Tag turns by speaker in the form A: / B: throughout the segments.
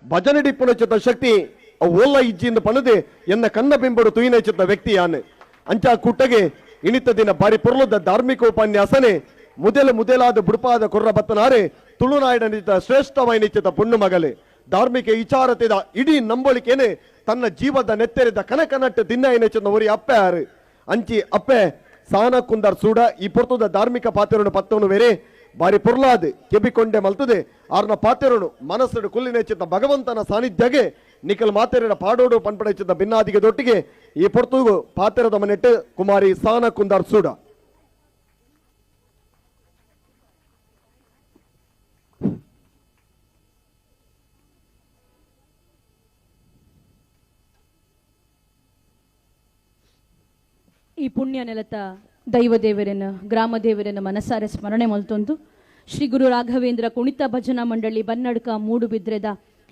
A: ಭಜನೆ ಡಿಪ್ಪುನ ಶಕ್ತಿ ಓಲ್ಲ ಇಜ್ಜಿಂದ ಪಣದೆ ಎನ್ನ ಕನ್ನ ಬಿಂಬಡು ತುಯಿನ ವ್ಯಕ್ತಿ ಯಾನ್ ಅಂಚ ಕೂಟಗೆ ಇನಿತ ದಿನ ಬಾರಿ ಪೊರ್ಲದ ಧಾರ್ಮಿಕ ಉಪನ್ಯಾಸನೆ ಮುದೆಲ ಮುದೆಲಾದ ಬುಡುಪಾದ ಕೊರ್ರ ಬತ್ತನಾರೆ ತುಳುನಾಡ ನಿಚಿತ ಶ್ರೇಷ್ಠವಾಯಿ ನಿಚಿತ ಪುಣ್ಣು ಮಗಲೆ ಧಾರ್ಮಿಕ ವಿಚಾರತೆದ ಇಡೀ ನಂಬಳಿಕೆನೆ ತನ್ನ ಜೀವದ ನೆತ್ತೆರೆದ ಕನಕನಟ್ಟು ದಿನ ನೆಚ್ಚಿನ ಒರಿ ಅಪ್ಪೆ ಆರು ಅಂಚಿ ಅಪ್ಪೆ ಸಾನ ಕುಂದರ್ ಸೂಡ ಈ ಪೊರ್ತದ ಧಾರ್ಮಿಕ ಪಾತ್ರನು ಪತ್ತವನು ಬೇರೆ ಬಾರಿ ಪೊರ್ಲಾದ್ ಕೆಬಿಕೊಂಡೆ ಮಲ್ತದೆ ಆರ್ನ ಪಾತ್ರನು ಮನಸ್ಸು ಕುಲ್ಲಿ ನೆಚ್ಚಿದ ಭಗವಂತನ ಸಾನ್ನಿಧ್ಯಗೆ ನಿಖಲ್ ಮಾತೆರಡ ಪಾಡೋಡು ಪನ್ಪಡೆಚ್ಚಿದ ಭಿನ್ನಾದಿಗೆ ದೊಟ್ಟಿಗೆ ಈ ಪೊರ್ತುಗು ಪಾತೆರದ ಮನೆಟ್ಟು ಕುಮಾರಿ ಸಾನ ಕುಂದರ್ ಸೂಡ.
B: ಈ ಪುಣ್ಯ ನೆಲತ ದೈವ ದೇವರನ್ನ ಗ್ರಾಮ ದೇವರನ್ನ ಮನಸಾರೆ ಸ್ಮರಣೆ ಮಲ್ತೊಂದು ಶ್ರೀ ಗುರು ರಾಘವೇಂದ್ರ ಕುಣಿತ ಭಜನಾ ಮಂಡಳಿ ಬನ್ನಡ್ಕ ಮೂಡುಬಿದ್ರೆದ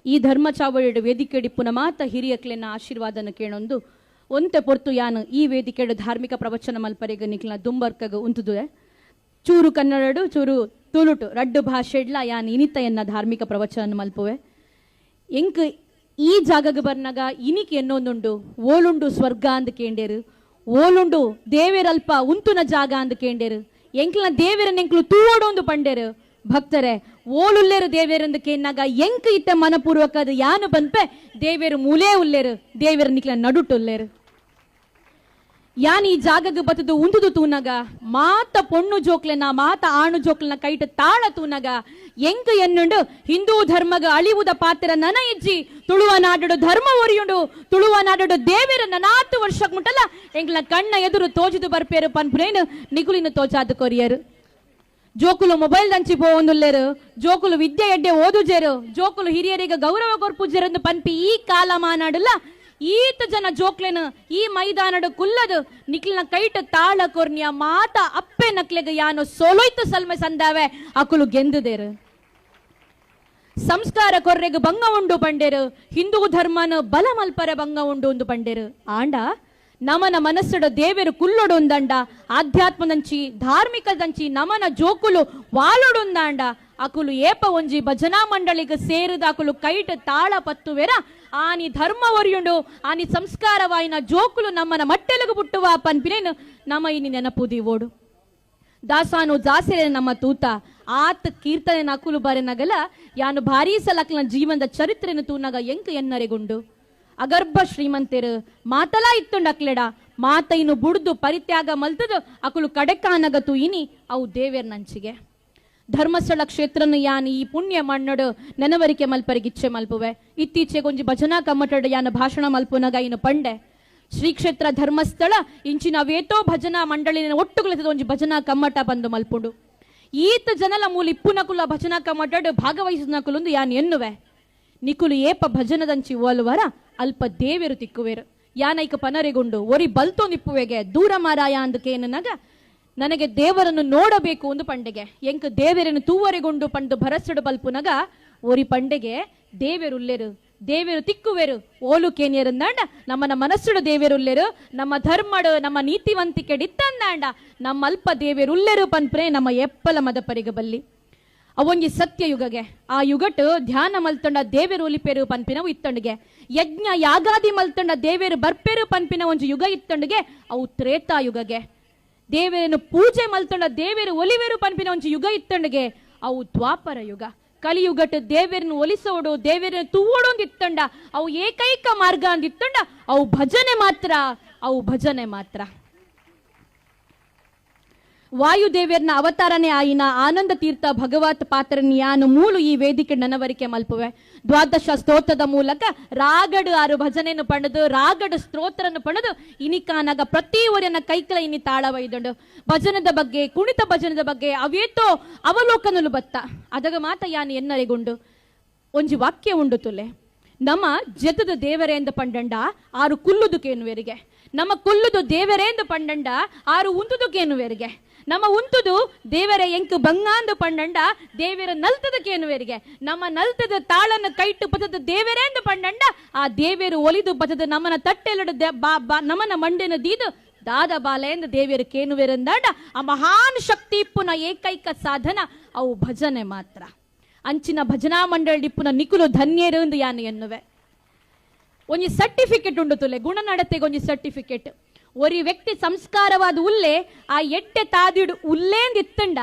B: ಈ ಧರ್ಮ ಚಾವಳಿಯ ವೇದಿಕೆಡಿಪ್ಪುನ ಮಾತ ಹಿರಿಯಕ್ಲೆನ ಆಶೀರ್ವಾದನ ಕೇಳೊಂದು ಒಂತೆ ಪೊರ್ತು ಯಾನು ಈ ವೇದಿಕೆಡು ಧಾರ್ಮಿಕ ಪ್ರವಚನ ಮಲ್ಪರೆಗ ನಿಕ್ಲ ದುಂಬರ್ಕಗ ಉಂತುದುವೆ ಚೂರು ಕನ್ನಡಡು ಚೂರು ತುಳುಟು ರಡ್ಡು ಭಾಷೆಡ್ಲ ಯಾನ್ ಇನಿತಯನ್ನ ಧಾರ್ಮಿಕ ಪ್ರವಚನ ಮಲ್ಪುವೆ. ಎಂಕ್ ಈ ಜಾಗಗ ಬರ್ನಾಗ ಇನಿಕ್ ಎನ್ನೊಂದುಂಡು ಓಲುಂಡು ಸ್ವರ್ಗ ಅಂದ್ ಕೇಂಡೇರು ಓಲುಂಡು ದೇವೇರಲ್ಪ ಉಂತುನ ಜಾಗ ಅಂದ್ ಕೇಂಡೇರು ಎಂಕ್ಲ ದೇವೇರನ್ನ ಎಂಕ್ಲು ತೂವಡೊಂದು ಪಂಡೇರು ಭಕ್ತರೆ ಓಲುಲ್ಲೇರು ದೇವೇರಂದು ಕೇನಾಗ ಎಂಕ್ ಇತ್ತ ಮನಪೂರ್ವಕ ಅದು ಯಾನು ಪನ್ಪೆ ದೇವೇರು ಮೂಲೇ ಉಲ್ಲೇರು ದೇವೇರ ನಿಕ್ಲ ನಡುಟುಲ್ಲೇರು. ಯಾನ್ ಈ ಜಾಗಗ್ ಬತ್ತದು ಉಂದುದು ತೂನಗ ಮಾತ ಪೊಣ್ಣು ಜೋಕ್ಲೆನ ಮಾತ ಆಣು ಜೋಕ್ಲೆನ ಕೈಟ ತಾಳ ತೂನಗ ಎಂಕ್ ಎನ್ನುಂಡು ಹಿಂದೂ ಧರ್ಮಗ ಅಳಿವುದ ಪಾತ್ರ ನನ ಇಜ್ಜಿ ತುಳುವ ನಾಡಡು ಧರ್ಮ ಒರಿಯುಂಡು ತುಳುವ ನಾಡಡು ದೇವೇರ ನನಾತು ವರ್ಷಕ್ ಮುಟ್ಟಲ್ಲ ಎಂಕ್ಲ ಕಣ್ಣ ಎದುರು ತೋಜಿದು ಬರ್ಪೇರು ಪನ್ಪುನೇನು ನಿಗುಲಿನ ತೋಜಾದು ಕೊರಿಯರು. ಜೋಕುಲು ಮೊಬೈಲ್ ದಂಚಿ ಪೋವೊಂದುಲ್ಲೇರು ಜೋಕುಲು ವಿದ್ಯೆ ಎಡ್ಡೆ ಓದುಜೇರು ಜೋಕುಲು ಹಿರಿಯರಿಗೆ ಗೌರವ ಕೊರ್ಪುಜೇರೆಂದು ಪನ್ಪಿ ಈ ಕಾಲ ಮಾನಾಡಲ್ಲ ಈತ ಜನ ಜೋಕ್ಲೆನು ಈ ಮೈದಾನಡು ಕುಲ್ಲದು ನಿಕ್ಲಿನ ಕೈಟ ತಾಳ ಕೊರ್ನಿಯ ಮಾತ ಅಪ್ಪೆ ನಕ್ಲೆಗ ಯಾನು ಸೋಲೋಯ್ತು ಸಲ್ಮೆ ಸಂದಾವೆ ಅಕುಲು ಗೆಂದುದೇರು. ಸಂಸ್ಕಾರ ಕೊರ್ರೆಗ್ ಭಂಗ ಉಂಡು ಪಂಡೇರು ಹಿಂದೂ ಧರ್ಮನ ಬಲ ಮಲ್ಪರೆ ಭಂಗ ಉಂಡು ಒಂದು ಪಂಡೇರು. ಆಂಡ ನಮನ ಮನಸ್ಸುಡು ದೇವೆರು ಕುಲ್ಲೊಡು ಒಂದಂಡ ಆಧ್ಯಾತ್ಮದಂಚಿ ಧಾರ್ಮಿಕದಂಚಿ ನಮನ ಜೋಕುಲು ವಾಲೊಡು ಒಂದಾಂಡ ಅಕುಲು ಏಪ ಒಂಜಿ ಭಜನಾ ಮಂಡಳಿಗೆ ಸೇರಿದ ಅಕುಲು ಕೈಟ ತಾಳ ಪತ್ತುವೆರ ಆನಿ ಧರ್ಮ ಒರಿಯುಂಡು ಆನಿ ಸಂಸ್ಕಾರವಾಯಿನ ಜೋಕುಲು ನಮ್ಮನ ಮಟ್ಟೆಲಗು ಪುಟ್ಟುವ ಪನ್ಪಿನೇನು ನಮ ಇನಿ ನೆನಪುದಿ ಓಡು. ದಾಸಾನು ಜಾಸೆರೆ ನಮ್ಮ ತೂತ ಆತ ಕೀರ್ತನೆ ನಕುಲು ಬರೆನಗಲ ಯಾನು ಭಾರೀ ಸಲಕ್ಲ ಜೀವನದ ಚರಿತ್ರೆನು ತೂನಗ ಎಂಕ್ ಎನ್ನರೆಗುಂಡು. ಅಗರ್ಭ ಶ್ರೀಮಂತರು ಮಾತಲಾ ಇತ್ತುಂಡು ಅಕ್ಲೆಡ ಮಾತೈನು ಬುಡ್ದು ಪರಿತ್ಯಾಗ ಮಲ್ತದು ಅಕುಲು ಕಡೆಕಾನಗ ತೂಯಿನಿ ಅವು ದೇವೇರ್ ನಂಚಿಗೆ. ಧರ್ಮಸ್ಥಳ ಕ್ಷೇತ್ರನ ಯಾನ್ ಈ ಪುಣ್ಯ ಮಣ್ಣಡು ನೆನವರಿಕೆ ಮಲ್ಪರಿಗೆ ಇಚ್ಛೆ ಮಲ್ಪುವೆ. ಇತ್ತೀಚೆಗೊಂಜಿ ಭಜನಾ ಕಮ್ಮಟಡು ಯಾನ ಭಾಷಣ ಮಲ್ಪುನಗ ಇನ್ನು ಪಂಡೆ ಶ್ರೀ ಕ್ಷೇತ್ರ ಧರ್ಮಸ್ಥಳ ಇಂಚಿನ ವೇತೋ ಭಜನಾ ಮಂಡಳಿನ ಒಟ್ಟುಗುಳಿತದ ಒಂಜಿ ಭಜನಾ ಕಮ್ಮಟ ಬಂದು ಮಲ್ಪುಂಡು. ಈತ ಜನಲ ಮೂಲ ಇಪ್ಪುನಕುಲ ಭಜನಾ ಕಮ್ಮಟಡು ಭಾಗವಹಿಸಿನಕುಲೊಂದು ಯಾನ್ ಎನ್ನುವೆ ನಿಕುಲು ಏಪ ಭಜನದಂಚಿ ಓಲುವರ ಅಲ್ಪ ದೇವೆರು ತಿಕ್ಕುವೆರು. ಯಾನೈಕ ಪನರೆಗುಂಡು ಒರಿ ಬಲ್ತೊಂದಿಪ್ಪುವೆಗೆ ದೂರ ಮಾರಾಯ ಅಂದಕೇನನಾಗ ನನಗೆ ದೇವರನ್ನು ನೋಡಬೇಕು ಒಂದು ಪಂಡೆಗೆ ಎಂಕ್ ದೇವರನ್ನು ತೂವರೆಗೊಂಡು ಪಂಡು ಭರಸಡು ಬಲ್ಪುನಗ ಒರಿ ಪಂಡೆಗೆ ದೇವೆರುಲ್ಲೆರು ದೇವೆರು ತಿಕ್ಕುವೆರು ಓಲು ಕೇನಿಯರಂದಾಂಡ ನಮ್ಮನ ಮನಸ್ಸುಡು ದೇವೆರುಲ್ಲೆರು ನಮ್ಮ ಧರ್ಮಡು ನಮ್ಮ ನೀತಿವಂತಿಕೆಡಿತ್ತಂದಾಂಡ ನಮ್ಮ ಅಲ್ಪ ದೇವೆರುಲ್ಲೆರು ಪನ್ಪ್ರೆ ನಮ್ಮ ಎಪ್ಪಲ ಮದಪರಿಗ ಬಲ್ಲಿ. ಅವೊಂಜಿ ಸತ್ಯಯುಗಗೆ ಆ ಯುಗಟ್ ಧ್ಯಾನ ಮಲ್ತಂಡ ದೇವೆರು ಒಲಿಪೇರು ಪನ್ಪಿನವು ಇತ್ತಂಡಿಗೆ ಯಜ್ಞ ಯಾಗಾದಿ ಮಲ್ತಂಡ ದೇವೆರು ಬರ್ಪೇರು ಪನ್ಪಿನ ಒಂಜಿ ಯುಗ ಇತ್ತಂಡಿಗೆ ಅವು ತ್ರೇತಾಯುಗಗೆ ದೇವರನ್ನು ಪೂಜೆ ಮಲ್ತಂಡ ದೇವೆರು ಒಲಿವೆರು ಪನ್ಪಿನ ಒಂಜಿ ಯುಗ ಇತ್ತಂಡಿಗೆ ಅವು ದ್ವಾಪರ ಯುಗ. ಕಲಿಯುಗಟ್ ದೇವರನ್ನು ಒಲಿಸೋಡು ದೇವರನ್ನು ತೂವೋಡು ಇತ್ತಂಡ ಅವು ಏಕೈಕ ಮಾರ್ಗ ಅಂದಿತ್ತಂಡ ಅವು ಭಜನೆ ಮಾತ್ರ ಅವು ಭಜನೆ ಮಾತ್ರ. ವಾಯುದೇವರ್ನ ಅವತಾರನೇ ಆಯಿನ ಆನಂದ ತೀರ್ಥ ಭಗವತ್ ಪಾತ್ರನಿಯಾನು ಮೂಲು ಈ ವೇದಿಕೆ ನನವರಿಕೆ ಮಲ್ಪುವೆ. ದ್ವಾದಶ ಸ್ತೋತ್ರದ ಮೂಲಕ ರಾಗಡು ಆರು ಭಜನೆಯನ್ನು ಪಣದು ರಾಗಡು ಸ್ತೋತ್ರನ್ನು ಪಣದು ಇನಿಕಾನಾಗ ಪ್ರತಿ ಒರಿಯನ ಕೈಕಲ ಇನಿ ತಾಳವೈದುಂಡು. ಭಜನದ ಬಗ್ಗೆ ಕುಣಿತ ಭಜನದ ಬಗ್ಗೆ ಅವೇತೋ ಅವಲೋಕನಲು ಬತ್ತ ಅದಗ ಮಾತ ಯಾನು ಎನ್ನರೆಗುಂಡು ಒಂಜಿ ವಾಕ್ಯ ಉಂಡು ತುಲೆ ನಮ್ಮ ಜತದ ದೇವರೇ ಎಂದ ಪಂಡಂಡ ಆರು ಕುಲ್ಲುದುಕೇನುವೆರಿಗೆ ನಮ್ಮ ಕುಲ್ಲುದು ದೇವರೇ ಎಂದು ಪಂಡಂಡ ಆರು ಉಂತುದುಕೇನುವೆರಿಗೆ ನಮ್ಮ ಉಂತುದು ದೇವರ ಎಂಕ್ ಬಂಗಾಂದು ಪಂಡಂಡ ದೇವರ ನಲ್ತದಕೇನುವೆರಿಗೆ ನಮ್ಮ ನಲ್ತದ ತಾಳನ್ನು ಕೈಟು ಪತದ ದೇವರೇ ಎಂದು ಪಂಡಂಡ ಆ ದೇವರು ಒಲಿದು ಪತದ ನಮ್ಮನ ತಟ್ಟೆಲಡು ನಮನ ಮಂಡೆನ ದೀದು ದಾದ ಬಾಲೆ ಎಂದು ದೇವರು ಕೇನುವೆರಂದಾಂಡ ಆ ಮಹಾನ್ ಶಕ್ತಿ ಪುನ ಏಕೈಕ ಸಾಧನ ಅವು ಭಜನೆ ಮಾತ್ರ. ಅಂಚಿನ ಭಜನಾ ಮಂಡಳಿ ಇಪ್ಪುನ ನಿಕುಲು ಧನ್ಯರು ಎಂದು ಯಾನು ಎನ್ನುವೆ. ಒಂಜಿ ಸರ್ಟಿಫಿಕೇಟ್ ಉಂಡು ತುಲೆ, ಗುಣನಡತೆಗೆ ಒಂಜಿ ಸರ್ಟಿಫಿಕೇಟ್. ಒರಿ ವ್ಯಕ್ತಿ ಸಂಸ್ಕಾರವಾದ ಉಲ್ಲೆ ಆ ಎಟ್ಟೆ ತಾದಿಡು ಉಲ್ಲೇಂದಿತ್ತಂಡ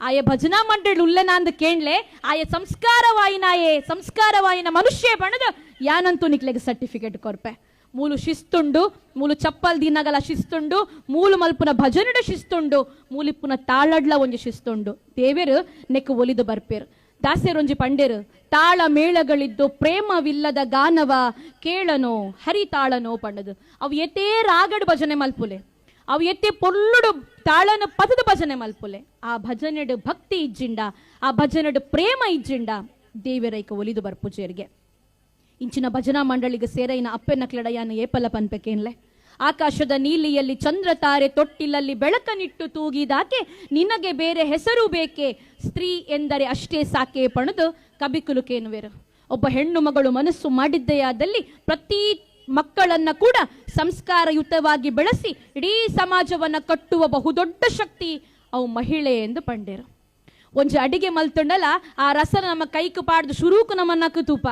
B: ಆಯ ಭಜನಾ ಮಂಡಳಿ ಉಲ್ಲೆನಾಂದು ಕೇಳ್ಲೆ ಆಯ ಸಂಸ್ಕಾರವಾಯಿನಾಯೇ ಸಂಸ್ಕಾರವಾಯಿನ ಮನುಷ್ಯ ಬಣದ ಯಾನಂತೂ ನಿಕ್ಲೆಗೆ ಸರ್ಟಿಫಿಕೇಟ್ ಕೊರ್ಪೆ. ಮೂಲು ಶಿಸ್ತುಂಡು, ಮೂಲು ಚಪ್ಪಲ್ ದಿನಗಲ ಶಿಸ್ತುಂಡು, ಮೂಲು ಮಲ್ಪುನ ಭಜನಡ ಶಿಸ್ತುಂಡು, ಮೂಲಿಪ್ಪುನ ತಾಳಡ್ಲ ಒಂಜಿ ಶಿಸ್ತುಂಡು. ದೇವೆರು ನೆಕ್ಕು ಒಲಿದು ಬರ್ಪೇರು. ದಾಸ್ಯರೊಂಜಿ ಪಂಡೇರು, ತಾಳ ಮೇಳಗಳಿದ್ದು ಪ್ರೇಮವಿಲ್ಲದ ಗಾನವ ಕೇಳನೋ ಹರಿತಾಳನೋ ಪಂಡದು. ಅವು ಎತ್ತೇ ರಾಗಡು ಭಜನೆ ಮಲ್ಪುಲೆ, ಅವು ಎತ್ತೆ ಪೊಳ್ಳುಡು ತಾಳನ ಪದದ ಭಜನೆ ಮಲ್ಪುಲೆ. ಆ ಭಜನೆಡು ಭಕ್ತಿ ಇಜ್ಜಿಂಡ, ಆ ಭಜನೆಡು ಪ್ರೇಮ ಇಜ್ಜಿಂಡ ದೇವರೈಕ ಒಲಿದು ಬರ್ಪುಜೇರಿಗೆ. ಇಂಚಿನ ಭಜನಾ ಮಂಡಳಿಗೆ ಸೇರೈನ ಅಪ್ಪೆನ ಕ್ಲಡಯಾನ ಏಪಲ ಪನ್ಪೆಕೇನ್ಲೆ. ಆಕಾಶದ ನೀಲಿಯಲ್ಲಿ ಚಂದ್ರ ತಾರೆ ತೊಟ್ಟಿಲಲ್ಲಿ ಬೆಳಕನಿಟ್ಟು ತೂಗಿದಾಕೆ ನಿನಗೆ ಬೇರೆ ಹೆಸರು ಬೇಕೆ, ಸ್ತ್ರೀ ಎಂದರೆ ಅಷ್ಟೇ ಸಾಕೆ ಪಣದು ಕಬಿಕುಲುಕೇನುವೆರು. ಒಬ್ಬ ಹೆಣ್ಣು ಮಗಳು ಮನಸ್ಸು ಮಾಡಿದ್ದೆಯಾದಲ್ಲಿ ಪ್ರತಿ ಮಕ್ಕಳನ್ನ ಕೂಡ ಸಂಸ್ಕಾರಯುತವಾಗಿ ಬೆಳೆಸಿ ಇಡೀ ಸಮಾಜವನ್ನ ಕಟ್ಟುವ ಬಹುದೊಡ್ಡ ಶಕ್ತಿ ಅವು ಮಹಿಳೆ ಎಂದು ಪಂಡೇರು. ಒಂಜಿ ಅಡಿಗೆ ಮಲ್ತೊಂಡಲ ಆ ರಸನ ನಮ್ಮ ಕೈಕು ಪಾಡ್ದು ಶುರೂಕು ನಮ್ಮನ್ನ ತೂಪ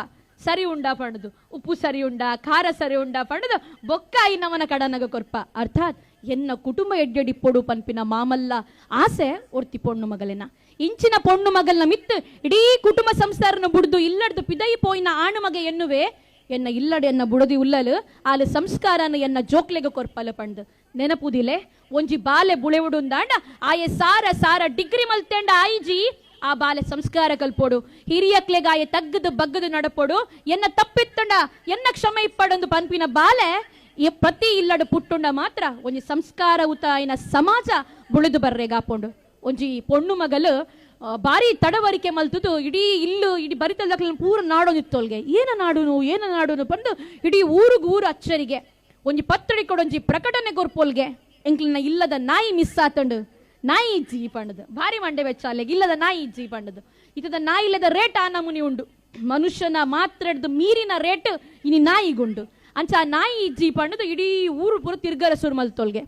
B: ಸರಿ ಉಂಡಾ ಪಂಡದು, ಉಪ್ಪು ಸರಿ ಉಂಡಾ, ಖಾರ ಸರಿ ಉಂಡಾ ಪಂಡದು ಬೊಕ್ಕಾಯಿ ನಮನ ಕಡನಗ ಕೊರ್ಪ. ಅರ್ಥಾತ್ ಎನ್ನ ಕುಟುಂಬ ಎಡ್ಡೆಡಿ ಪೊಡು ಪನ್ಪಿನ ಮಾಮಲ್ಲ ಆಸೆ ಒರ್ತಿ ಪೊಣ್ಣು ಮಗಲಿನ. ಇಂಚಿನ ಪೊಣ್ಣು ಮಗಲ್ನ ಮಿತ್ತು ಇಡೀ ಕುಟುಂಬ ಸಂಸಾರನ ಬುಡ್ದು ಇಲ್ಲಡ್ದು ಪಿದೈ ಪೋಯಿನ ಆಣು ಮಗ ಎನ್ನುವೆ ಎನ್ನ ಇಲ್ಲಡೆ ಎನ್ನ ಬುಡದಿ ಉಲ್ಲಲು ಆಲ ಸಂಸ್ಕಾರನ ಎನ್ನ ಜೋಕ್ಲೆಗ ಕೊರ್ಪಲ ಪಂಡು ನೆನಪುದಿಲೆ. ಒಂಜಿ ಬಾಲೆ ಬುಳೆವುಡುಂದಾಂಡ ಆಯೆ ಸಾರ ಸಾರ ಡಿಗ್ರಿ ಮಲ್ತೆಂಡ ಆಯಿಜಿ ಆ ಬಾಲೆ ಸಂಸ್ಕಾರ ಕಲ್ಪೋಡು, ಹಿರಿಯಕ್ಲೆಗಾಯ ತಗ್ಗದು ಬಗ್ಗದು ನಡಪೋಡು, ಎನ್ನ ತಪ್ಪಿತ್ತಂಡ ಎನ್ನ ಕ್ಷಮೆ ಇಪ್ಪಡೊಂದು ಪನ್ಪಿನ ಬಾಲೆ ಈ ಪ್ರತಿ ಇಲ್ಲಡು ಪುಟ್ಟುಂಡ ಮಾತ್ರ ಒಂಜಿ ಸಂಸ್ಕಾರ ಉತಾಯಿನ ಸಮಾಜ ಬುಳಿದು ಬರ್ರೆಗಾಪೊಂಡು. ಒಂಜಿ ಪೊಣ್ಣು ಮಗಲು ಬಾರಿ ತಡವರಿಕೆ ಮಲ್ತದು ಇಡೀ ಇಲ್ಲು ಇಡೀ ಬರಿತಲ್ದಕ್ಲ ಪೂರ ನಾಡೊಂದಿತ್ತೋಲ್ಗೆ, ಏನ ನಾಡುನು ಏನ ನಾಡುನು ಬಂದು ಇಡೀ ಊರುಗು ಊರು ಅಚ್ಚರಿಗೆ. ಒಂಜಿ ಪತ್ತಡಿ ಕೊಡೊಂಜಿ ಪ್ರಕಟಣೆ ಕೊರ್ಪೋಲ್ಗೆ, ಎಂಕ್ಲಿನ ಇಲ್ಲದ ನಾಯಿ ಮಿಸ್ ಆತಂಡು, ನಾಯಿ ಇಜ್ಜಿ ಪಂಡದು ಭಾರಿ ಮಂಡೆ ವೆಚ್ಚಾಲೆಗೆ ಇಲ್ಲದ ನಾಯಿ ಇಜ್ಜಿ ಪಂಡದು. ಇತದ ನಾಯಿ ಇಲ್ಲದ ರೇಟ್ ಆ ನಮೂನಿ ಉಂಡು, ಮನುಷ್ಯನ ಮಾತ್ರ ಮೀರಿನ ರೇಟ್ ಇನಿ ನಾಯಿಗುಂಡು. ಅಂಚ ಆ ನಾಯಿ ಇಜ್ಜಿ ಪಂಡದು ಇಡೀ ಊರು ಪೂರ ತಿರ್ಗರ ಸುರು ಮಲ್ತೋಲ್ಗೆ.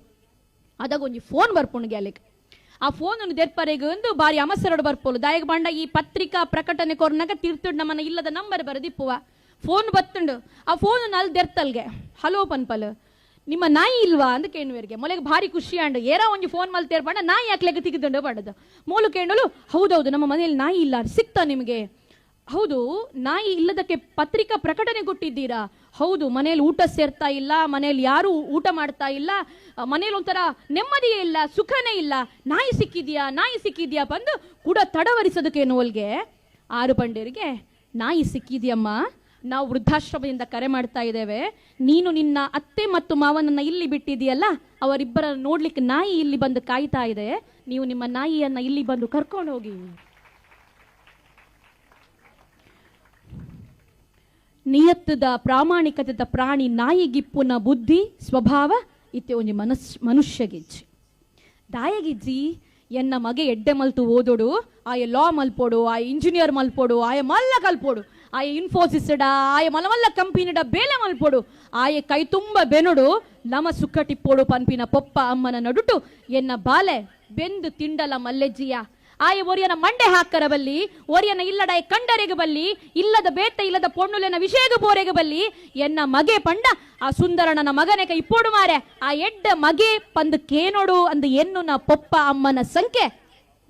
B: ಅದಾಗ ಒಂಜಿ ಫೋನ್ ಬರ್ಪುಂಡ್ಗೆ ಅಲ್ಲಿಗೆ. ಆ ಫೋನ್ ದೆರ್ಪರೆಗೆ ಒಂದು ಬಾರಿ ಅಮಸರಡು ಬರ್ಪೋಲು ದಾಯಗ ಬಂಡ ಈ ಪತ್ರಿಕಾ ಪ್ರಕಟಣೆ ಕೊರ್ನಾಗ ತಿರ್ತುಂಡು ನಮ್ಮನ್ನ ಇಲ್ಲದ ನಂಬರ್ ಬರದಿಪ್ಪುವ. ಫೋನ್ ಬತ್ತುಂಡು, ಆ ಫೋನ್ ಅಲ್ಲಿ ದೆರ್ತಲ್ಗೆ ಹಲೋ ಪನ್ಪಲ್ ನಿಮ್ಮ ನಾಯಿ ಇಲ್ವಾ ಅಂದ ಕೇಣುವೆರ್ಗೆ. ಮೊಲೆಗೆ ಭಾರಿ ಖುಷಿ ಅಂಡು ಏರ ಒಂಜಿ ಫೋನ್ ಮಲ್ತೇರ್ ಪಂಡ ನಾಯಿ ಯಾಕ್ಲೆಗೆ ತಿಗಿದುಂಡು ಪಂಡದು. ಮೂಲು ಕೇಣಲು ಹೌದೌದು ನಮ್ಮ ಮನೆಯಲ್ಲಿ ನಾಯಿ ಇಲ್ಲ ಸಿಕ್ತಾ ನಿಮಗೆ? ಹೌದು ನಾಯಿ ಇಲ್ಲದಕ್ಕೆ ಪತ್ರಿಕಾ ಪ್ರಕಟಣೆ ಕೊಟ್ಟಿದ್ದೀರಾ? ಹೌದು ಮನೆಯಲ್ಲಿ ಊಟ ಸೇರ್ತಾ ಇಲ್ಲ, ಮನೆಯಲ್ಲಿ ಯಾರು ಊಟ ಮಾಡ್ತಾ ಇಲ್ಲ, ಮನೇಲಿ ಒಂಥರ ನೆಮ್ಮದಿಯೇ ಇಲ್ಲ, ಸುಖನೇ ಇಲ್ಲ, ನಾಯಿ ಸಿಕ್ಕಿದ್ಯಾ ನಾಯಿ ಸಿಕ್ಕಿದ್ಯಾ ಬಂದು ಕೂಡ ತಡವರಿಸೋದಕ್ಕೆ ನೋಲ್ಗೆ. ಆರು ಪಂಡೇರಿಗೆ ನಾಯಿ ಸಿಕ್ಕಿದ್ಯಮ್ಮ, ನಾವು ವೃದ್ಧಾಶ್ರಮದಿಂದ ಕರೆ ಮಾಡ್ತಾ ಇದ್ದೇವೆ, ನೀನು ನಿನ್ನ ಅತ್ತೆ ಮತ್ತು ಮಾವನನ್ನ ಇಲ್ಲಿ ಬಿಟ್ಟಿದೆಯಲ್ಲ, ಅವರಿಬ್ಬರ ನೋಡ್ಲಿಕ್ಕೆ ನಾಯಿ ಇಲ್ಲಿ ಬಂದು ಕಾಯ್ತಾ ಇದೆ, ನೀವು ನಿಮ್ಮ ನಾಯಿಯನ್ನ ಇಲ್ಲಿ ಬಂದು ಕರ್ಕೊಂಡು ಹೋಗಿ. ನಿಯತ್ತದ ಪ್ರಾಮಾಣಿಕತೆದ ಪ್ರಾಣಿ ನಾಯಿಗಿಪ್ಪುನ ಬುದ್ಧಿ ಸ್ವಭಾವ ಇತ್ತೆ ಒಂಜಿ ಮನುಷ್ಯಗಿಜ್ಜಿ. ದಾಯಗಿಜ್ಜಿ ಎನ್ನ ಮಗೆ ಎಡ್ಡೆ ಮಲ್ತು ಓದೋಡು, ಆಯ ಲಾ ಮಲ್ಪೋಡು, ಆಯ ಇಂಜಿನಿಯರ್ ಮಲ್ಪೋಡು, ಆಯ ಮಲ್ಲ ಕಲ್ಪೋಡು, ಆಯ ಇನ್ಫೋಸಿಸ್ಡ ಆಯ ಮಲಮಲ್ಲ ಕಂಪನಿಡ ಬೇಲೆ ಮಲ್ಪೋಡು, ಆಯ ಕೈ ತುಂಬ ಬೆನೋಡು, ನಮ ಸುಖ ಟಿಪ್ಪೋಡು ಪನ್ಪಿನ ಪೊಪ್ಪ ಅಮ್ಮನ ನಡುಟು ಎನ್ನ ಬಾಲೆ ಬೆಂದು ತಿಂಡಲ ಮಲ್ಲೆಜ್ಜಿಯ. ಆಯ ಒರಿಯನ ಮಂಡೆ ಹಾಕರ ಬಲ್ಲಿ, ಒರಿಯನ ಇಲ್ಲಡ ಕಂಡರೆಗೆ ಬಲ್ಲಿ, ಇಲ್ಲದ ಬೇತ ಇಲ್ಲದ ಪೊಣ್ಣುಲೆನ ವಿಷಯಗ ಬೋರೆಗೆ ಬಲ್ಲಿ ಎನ್ನ ಮಗೆ ಪಂಡ ಆ ಸುಂದರನನ ಮಗನೆಕ ಇಪ್ಪೋಡು ಮಾರೆ ಆ ಎಡ್ಡ ಮಗೆ ಪಂದು ಕೇನೋಡು ಅಂದು ಎನ್ನುನ ಪೊಪ್ಪ ಅಮ್ಮನ ಸಂಖ್ಯೆ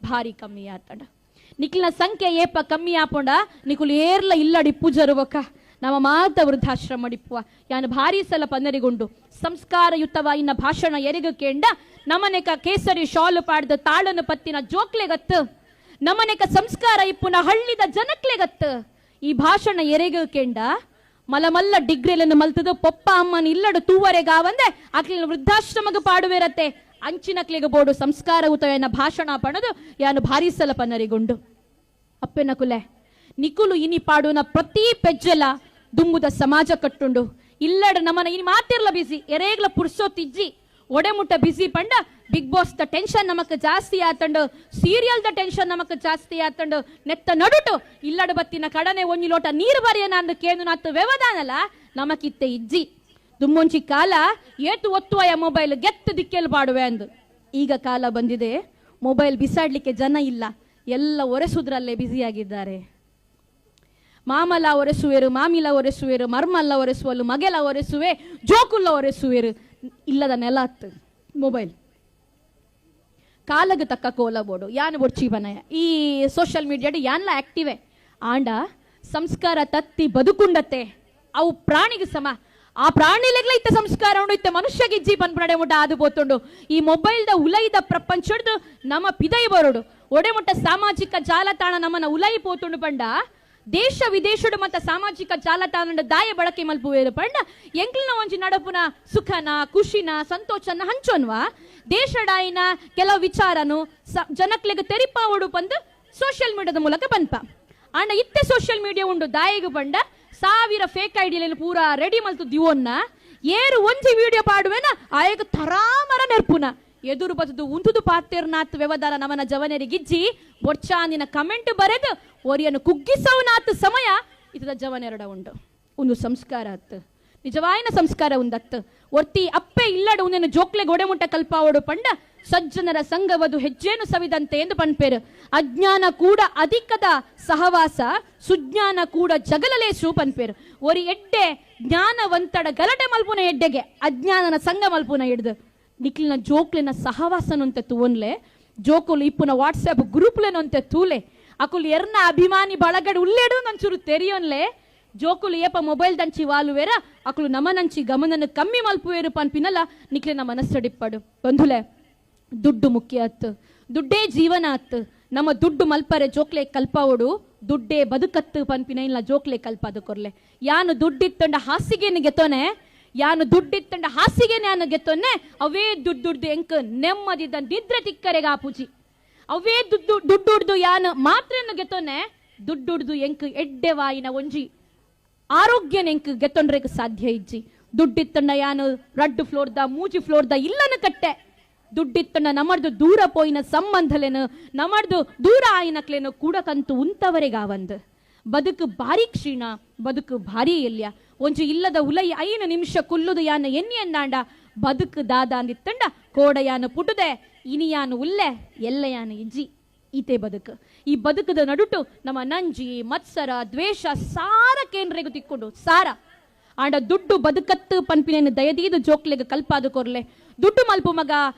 B: ಭಾರಿ ಕಮ್ಮಿ ಆತಂಡ. ನಿಕ್ಲಿನ ಸಂಖ್ಯೆ ಏಪ ಕಮ್ಮಿ ಆಪೊಂಡ ನಿಕುಲು ಏರ್ಲ ಇಲ್ಲಡಿಪ್ಪು ಜರುವಕ ನಮ್ಮ ಮಾತ ವೃದ್ಧಾಶ್ರಮ ಡಿಪ್ಪುವ. ಯಾನು ಭಾರಿ ಸಲ ಪನ್ನರಿಗುಂಡು ಸಂಸ್ಕಾರಯುತವಾಯಿನ ಭಾಷಣ ಎರಿಗು ಕೇಂಡ ನಮನೆಕ ಕೇಸರಿ ಶಾಲು ಪಾಡ್ದ ತಾಳನು ಪತ್ತಿನ ಜೋಕ್ಲೆಗತ್ತು, ನಮನೆಕ ಸಂಸ್ಕಾರ ಇಪ್ಪುನ ಹಳ್ಳಿದ ಜನಕ್ಲೆಗತ್ತು ಈ ಭಾಷಣ ಎರೆಗು ಕೇಂಡ ಮಲಮಲ್ಲ ಡಿಗ್ರಿಲನ್ನು ಮಲ್ತದು ಪೊಪ್ಪ ಅಮ್ಮನ ಇಲ್ಲಡು ತೂವರೆಗಾವಂದೆ ಅಕ್ಲಿನ ವೃದ್ಧಾಶ್ರಮಗ ಪಾಡುವೆರತ್ತೆ ಅಂಚಿನಕ್ಲಿಗೆ ಬೋಡು ಸಂಸ್ಕಾರ ಉತಯನ ಭಾಷಣ ಪಣದು ಯಾನು ಭಾರಿ ಸಲ ಪನ್ನರಿಗುಂಡು. ಅಪ್ಪೆನ ಕುಲೆ ನಿಕುಲು ಇನಿ ಪಾಡುನ ಪ್ರತಿ ಪೆಜ್ಜಲ ದುಂಬುದ ಸಮಾಜ ಕಟ್ಟುಂಡು. ಇಲ್ಲಡ ನಮನ ಇನಿ ಮಾತಿರ್ಲ ಬಿಸಿ ಎರೇಗ್ಲ ಪುರ್ಸೋತಿಜ್ಜಿ ಒಡೆಮುಟ್ಟ ಬಿಸಿ ಪಂಡ ಬಿಗ್ ಬಾಸ್ the tension ನಮಕ್ ಜಾಸ್ತಿ ಆತಂಡು, ಸೀರಿಯಲ್ the tension ನಮಕ್ ಜಾಸ್ತಿ ಆತಂಡು, ನೆತ್ತ ನಡುಟು ಇಲ್ಲಡು ಬತ್ತಿನ ಕಡನೆ ಒಂಜಿ ಲೋಟ ನೀರು ಬರಿಯನ ಅಂದು ಕೇಂದು ನಾತು ವ್ಯವಧಾನಲ ನಮಕಿತ್ತೆ ಇಜ್ಜಿ. ದುಮ್ಮೊಂಚಿ ಕಾಲ ಏತು ಒತ್ತುವಯ ಮೊಬೈಲ್ ಗೆತ್ತು ದಿಕ್ಕೆಲ್ ಪಾಡುವೆ ಅಂದು. ಈಗ ಕಾಲ ಬಂದಿದೆ ಮೊಬೈಲ್ ಬಿಸಾಡ್ಲಿಕ್ಕೆ ಜನ ಇಲ್ಲ, ಎಲ್ಲ ಒರೆಸುದ್ರಲ್ಲೇ ಬ್ಯುಸಿಯಾಗಿದ್ದಾರೆ. ಮಾಮಲ ಒರೆಸುವೆರು, ಮಾಮಿಲ ಒರೆಸುವೆರು, ಮರ್ಮಲ್ಲ ಒರೆಸುವಲು, ಮಗೆಲ ಒರೆಸುವೆ, ಜೋಕುಲ್ಲ ಒರೆಸುವೆರು. ಇಲ್ಲದ ನೆಲ ಅತ್ತು ಮೊಬೈಲ್. ಕಾಲಗ ತಕ್ಕ ಕೋಲ ಬೋಡು ಯಾನ್ ಬೊಡ್ಚಿ ಬನಯ ಈ ಸೋಷಿಯಲ್ ಮೀಡಿಯಾಡು ಯಾನ್ಲ ಆಕ್ಟಿವೆ. ಆಂಡ ಸಂಸ್ಕಾರ ತತ್ತಿ ಬದುಕುಂಡತ್ತೆ ಅವು ಪ್ರಾಣಿಗೆ ಸಮ. ಆ ಪ್ರಾಣಿಲೆಗ್ಲ ಇತ್ತ ಸಂಸ್ಕಾರ ಉಂಡು, ಇತ್ತ ಮನುಷ್ಯಗೆ ಇಜ್ಜಿ ಪನ್ಪುನಡೆ ಮುಟ್ಟ ಆದು ಪೋತುಂಡು. ಈ ಮೊಬೈಲ್ದ ಉಲೈದ ಪ್ರಪಂಚಡ್ದು ನಮ್ಮ ಪಿದೈ ಬರೋಡು ಒಡೆ ಮುಟ್ಟ ಸಾಮಾಜಿಕ ಜಾಲತಾಣ ನಮ್ಮನ ಉಲೈ ಪೋತುಂಡು ಪಂಡ ದೇಶ ವಿದೇಶಡು ಮತ್ತ ಸಾಮಾಜಿಕ ಜಾಲತಾಣ ದಾಯ ಬಳಕೆ ಮಲ್ಪುವೇರು ಪಂಡ ಎಂಕ್ಲಿನ ಒಂಜಿ ನಡಪುನ ಸುಖನ ಖುಷಿನ ಸಂತೋಷನ ಹಂಚೋನ್ವಾ ದೇಶಡಾಯಿನ ಕೆಲವು ವಿಚಾರನು ಜನಕ್ಲೆಗ್ ತೆರಿಪಾವಡು ಪಂದು ಸೋಷಿಯಲ್ ಮೀಡಿಯಾದ ಮೂಲಕ ಪನ್ಪ. ಆಂಡ ಇತ್ತೆ ಸೋಷಿಯಲ್ ಮೀಡಿಯಾ ಉಂಡು ದಾಯಿಗು ಪಂಡ 1000 ಫೇಕ್ ಐಡಿಯಲ್ಲಿ ಪೂರಾ ರೆಡಿ ಮಲ್ತು ದಿವೊನ್ನ ಏರು ಒಂಜಿ ವಿಡಿಯೋ ಪಾಡುವೆನ ಆಯಗ ತರಾಮರ ನೆರ್ಪುನ ಎದುರು ಬತದು ಉಂತುದು ಪಾತೇರ್ನಾತ್ ವ್ಯವದಾರ ನಮನ ಜವನೆರಿಗಿಜ್ಜಿ ಬೊರ್ಚಾನಿನ ಕಮೆಂಟ್ ಬರೆದು ಒರಿಯನ್ನು ಕುಗ್ಗಿಸವನಾತ್ ಸಮಯ ಇತದ ಜವನೆರಡ ಉಂಡು. ಒಂದು ಸಂಸ್ಕಾರ ಅತ್ತು, ನಿಜವಾಯಿನ ಸಂಸ್ಕಾರ ಉಂದತ್ತು. ಒರ್ತಿ ಅಪ್ಪೆ ಇಲ್ಲಡು ಉಂದೆನು ಜೋಕ್ಲೆ ಗೊಡೆ ಮುಟ್ಟ ಕಲ್ಪಾವಡು ಪಂಡ ಸಜ್ಜನರ ಸಂಘವದು ಹೆಜ್ಜೇನು ಸವಿದಂತೆ ಎಂದು ಪನ್ಪೇರು. ಅಜ್ಞಾನ ಕೂಡ ಅಧಿಕದ ಸಹವಾಸ ಸುಜ್ಞಾನ ಕೂಡ ಜಗಲಲೇಸು ಪನ್ಪೇರು. ಒರಿ ಎಡ್ಡೆ ಜ್ಞಾನವಂತಡ ಗಲಟೆ ಮಲ್ಪುನ ಎಡ್ಡೆಗೆ ಅಜ್ಞಾನನ ಸಂಘ ಮಲ್ಪುನ ಹಿಡ್ದು ನಿಕ್ಲಿನ ಜೋಕ್ಲಿನ ಸಹವಾಸನಂತೆ ತೂವನ್ಲೆ ಜೋಕುಲು ಇಪ್ಪುನ ವಾಟ್ಸ್ಆಪ್ ಗ್ರೂಪ್ಲೆನಂತೆ ತೂಲೆ ಅಕುಲು ಎರ್ನ ಅಭಿಮಾನಿ ಬಳಗಡೆ ಉಲ್ಲೇಡು ನಂಚೂರು ತೆರಿಯೋನ್ಲೆ ಜೋಕುಲು ಏಪ ಮೊಬೈಲ್ ದಂಚಿ ವಾಲುವೇರ ಅಕುಲು ನಮನಂಚಿ ಗಮನನ ಕಮ್ಮಿ ಮಲ್ಪುವೇರು ಪನ್ಪಿನಲ್ಲ ನಿಕ್ಲಿನ ಮನಸ್ಸಡಿಪ್ಪಡು. ಬಂಧುಲೆ ದುಡ್ಡು ಮುಖ್ಯ ಅತ್ತು, ದುಡ್ಡೇ ಜೀವನ ಅತ್ತು. ನಮ್ಮ ದುಡ್ಡು ಮಲ್ಪರೆ ಜೋಕ್ಲೆ ಕಲ್ಪಾವಡು, ದುಡ್ಡೇ ಬದುಕತ್ತು ಪನ್ಪಿನ ಇಲ್ಲ ಜೋಕ್ಲೆ ಕಲ್ಪಾದು ಕೊರ್ಲೆ. ಯಾನು ದುಡ್ಡಿತ್ತಂಡ ಹಾಸಿಗೆನು ಗೆತ್ತೋನೆ, ಯಾನು ದುಡ್ಡಿತ್ತಂಡ ಹಾಸಿಗೆ ನಾನು ಗೆತ್ತೊನ್ನೆ ಅವೇ ದುಡ್ಡು ಎಂಕ್ ನೆಮ್ಮದಿದ್ದ ನಿದ್ರೆ ತಿಕ್ಕರೆಗ ಆಪುಜಿ. ಅವೇ ದುಡ್ಡು ದುಡ್ಡುಡ್ದು ಯಾನು ಮಾತ್ರೆಯನ್ನು ಗೆತ್ತೊನ್ನೆ ದುಡ್ಡುಡ್ದು ಎಂಕ್ ಎಡ್ಡೆವಾಯಿನ ಒಂಜಿ ಆರೋಗ್ಯನ ಎಂಕ್ ಗೆತ್ತೊಂಡ್ರೆಗ್ ಸಾಧ್ಯ ಇಜ್ಜಿ. ದುಡ್ಡಿತ್ತಂಡ ಯಾನು ರಡ್ಡು ಫ್ಲೋರ್ದ ಮೂಜಿ ಫ್ಲೋರ್ದ ಇಲ್ಲನ ಕಟ್ಟೆ. ದುಡ್ಡಿತ್ತಂಡ ನಮರ್ದು ದೂರ ಪೋಯಿನ ಸಂಬಂಧಲೇನು ನಮರ್ದು ದೂರ ಆಯಿನಕ್ಲೇನು ಕೂಡಕಂತು ಉಂತವರೆಗಾವಂದು. ಬದುಕು ಭಾರಿ ಕ್ಷೀಣ, ಬದುಕು ಭಾರಿ ಎಲ್ಯ. ಒಂಜಿ ಇಲ್ಲದ ಉಲೈ 5 ನಿಮಿಷ ಕುಲ್ಲುದು ಯಾನ ಎನ್ನಿ ಎಂದಾಂಡ ಬದುಕು ದಾದ ಅಂದಿತ್ತಂಡ ಕೋಡಯಾನು ಪುಟುದೆ ಇನಿಯಾನು ಉಲ್ಲೆ ಎಲ್ಲಯಾನು ಇಜ್ಜಿ. ಈತೆ ಬದುಕು. ಈ ಬದುಕದ ನಡುಟು ನಮ್ಮ ನಂಜಿ ಮತ್ಸರ ದ್ವೇಷ ಸಾರ ಕೇಂದ್ರೆಗು ತಿಕ್ಕೊಂಡು ಸಾರ. ಆಂಡ ದುಡ್ಡು ಬದುಕತ್ತು ಪನ್ಪಿನೇನು ದಯದೀದು ಜೋಕ್ಲೆಗ್ ಕಲ್ಪಾದು ಕೊರ್ಲೆ. ದುಡ್ಡು ಮಲ್ಪು ಮಗ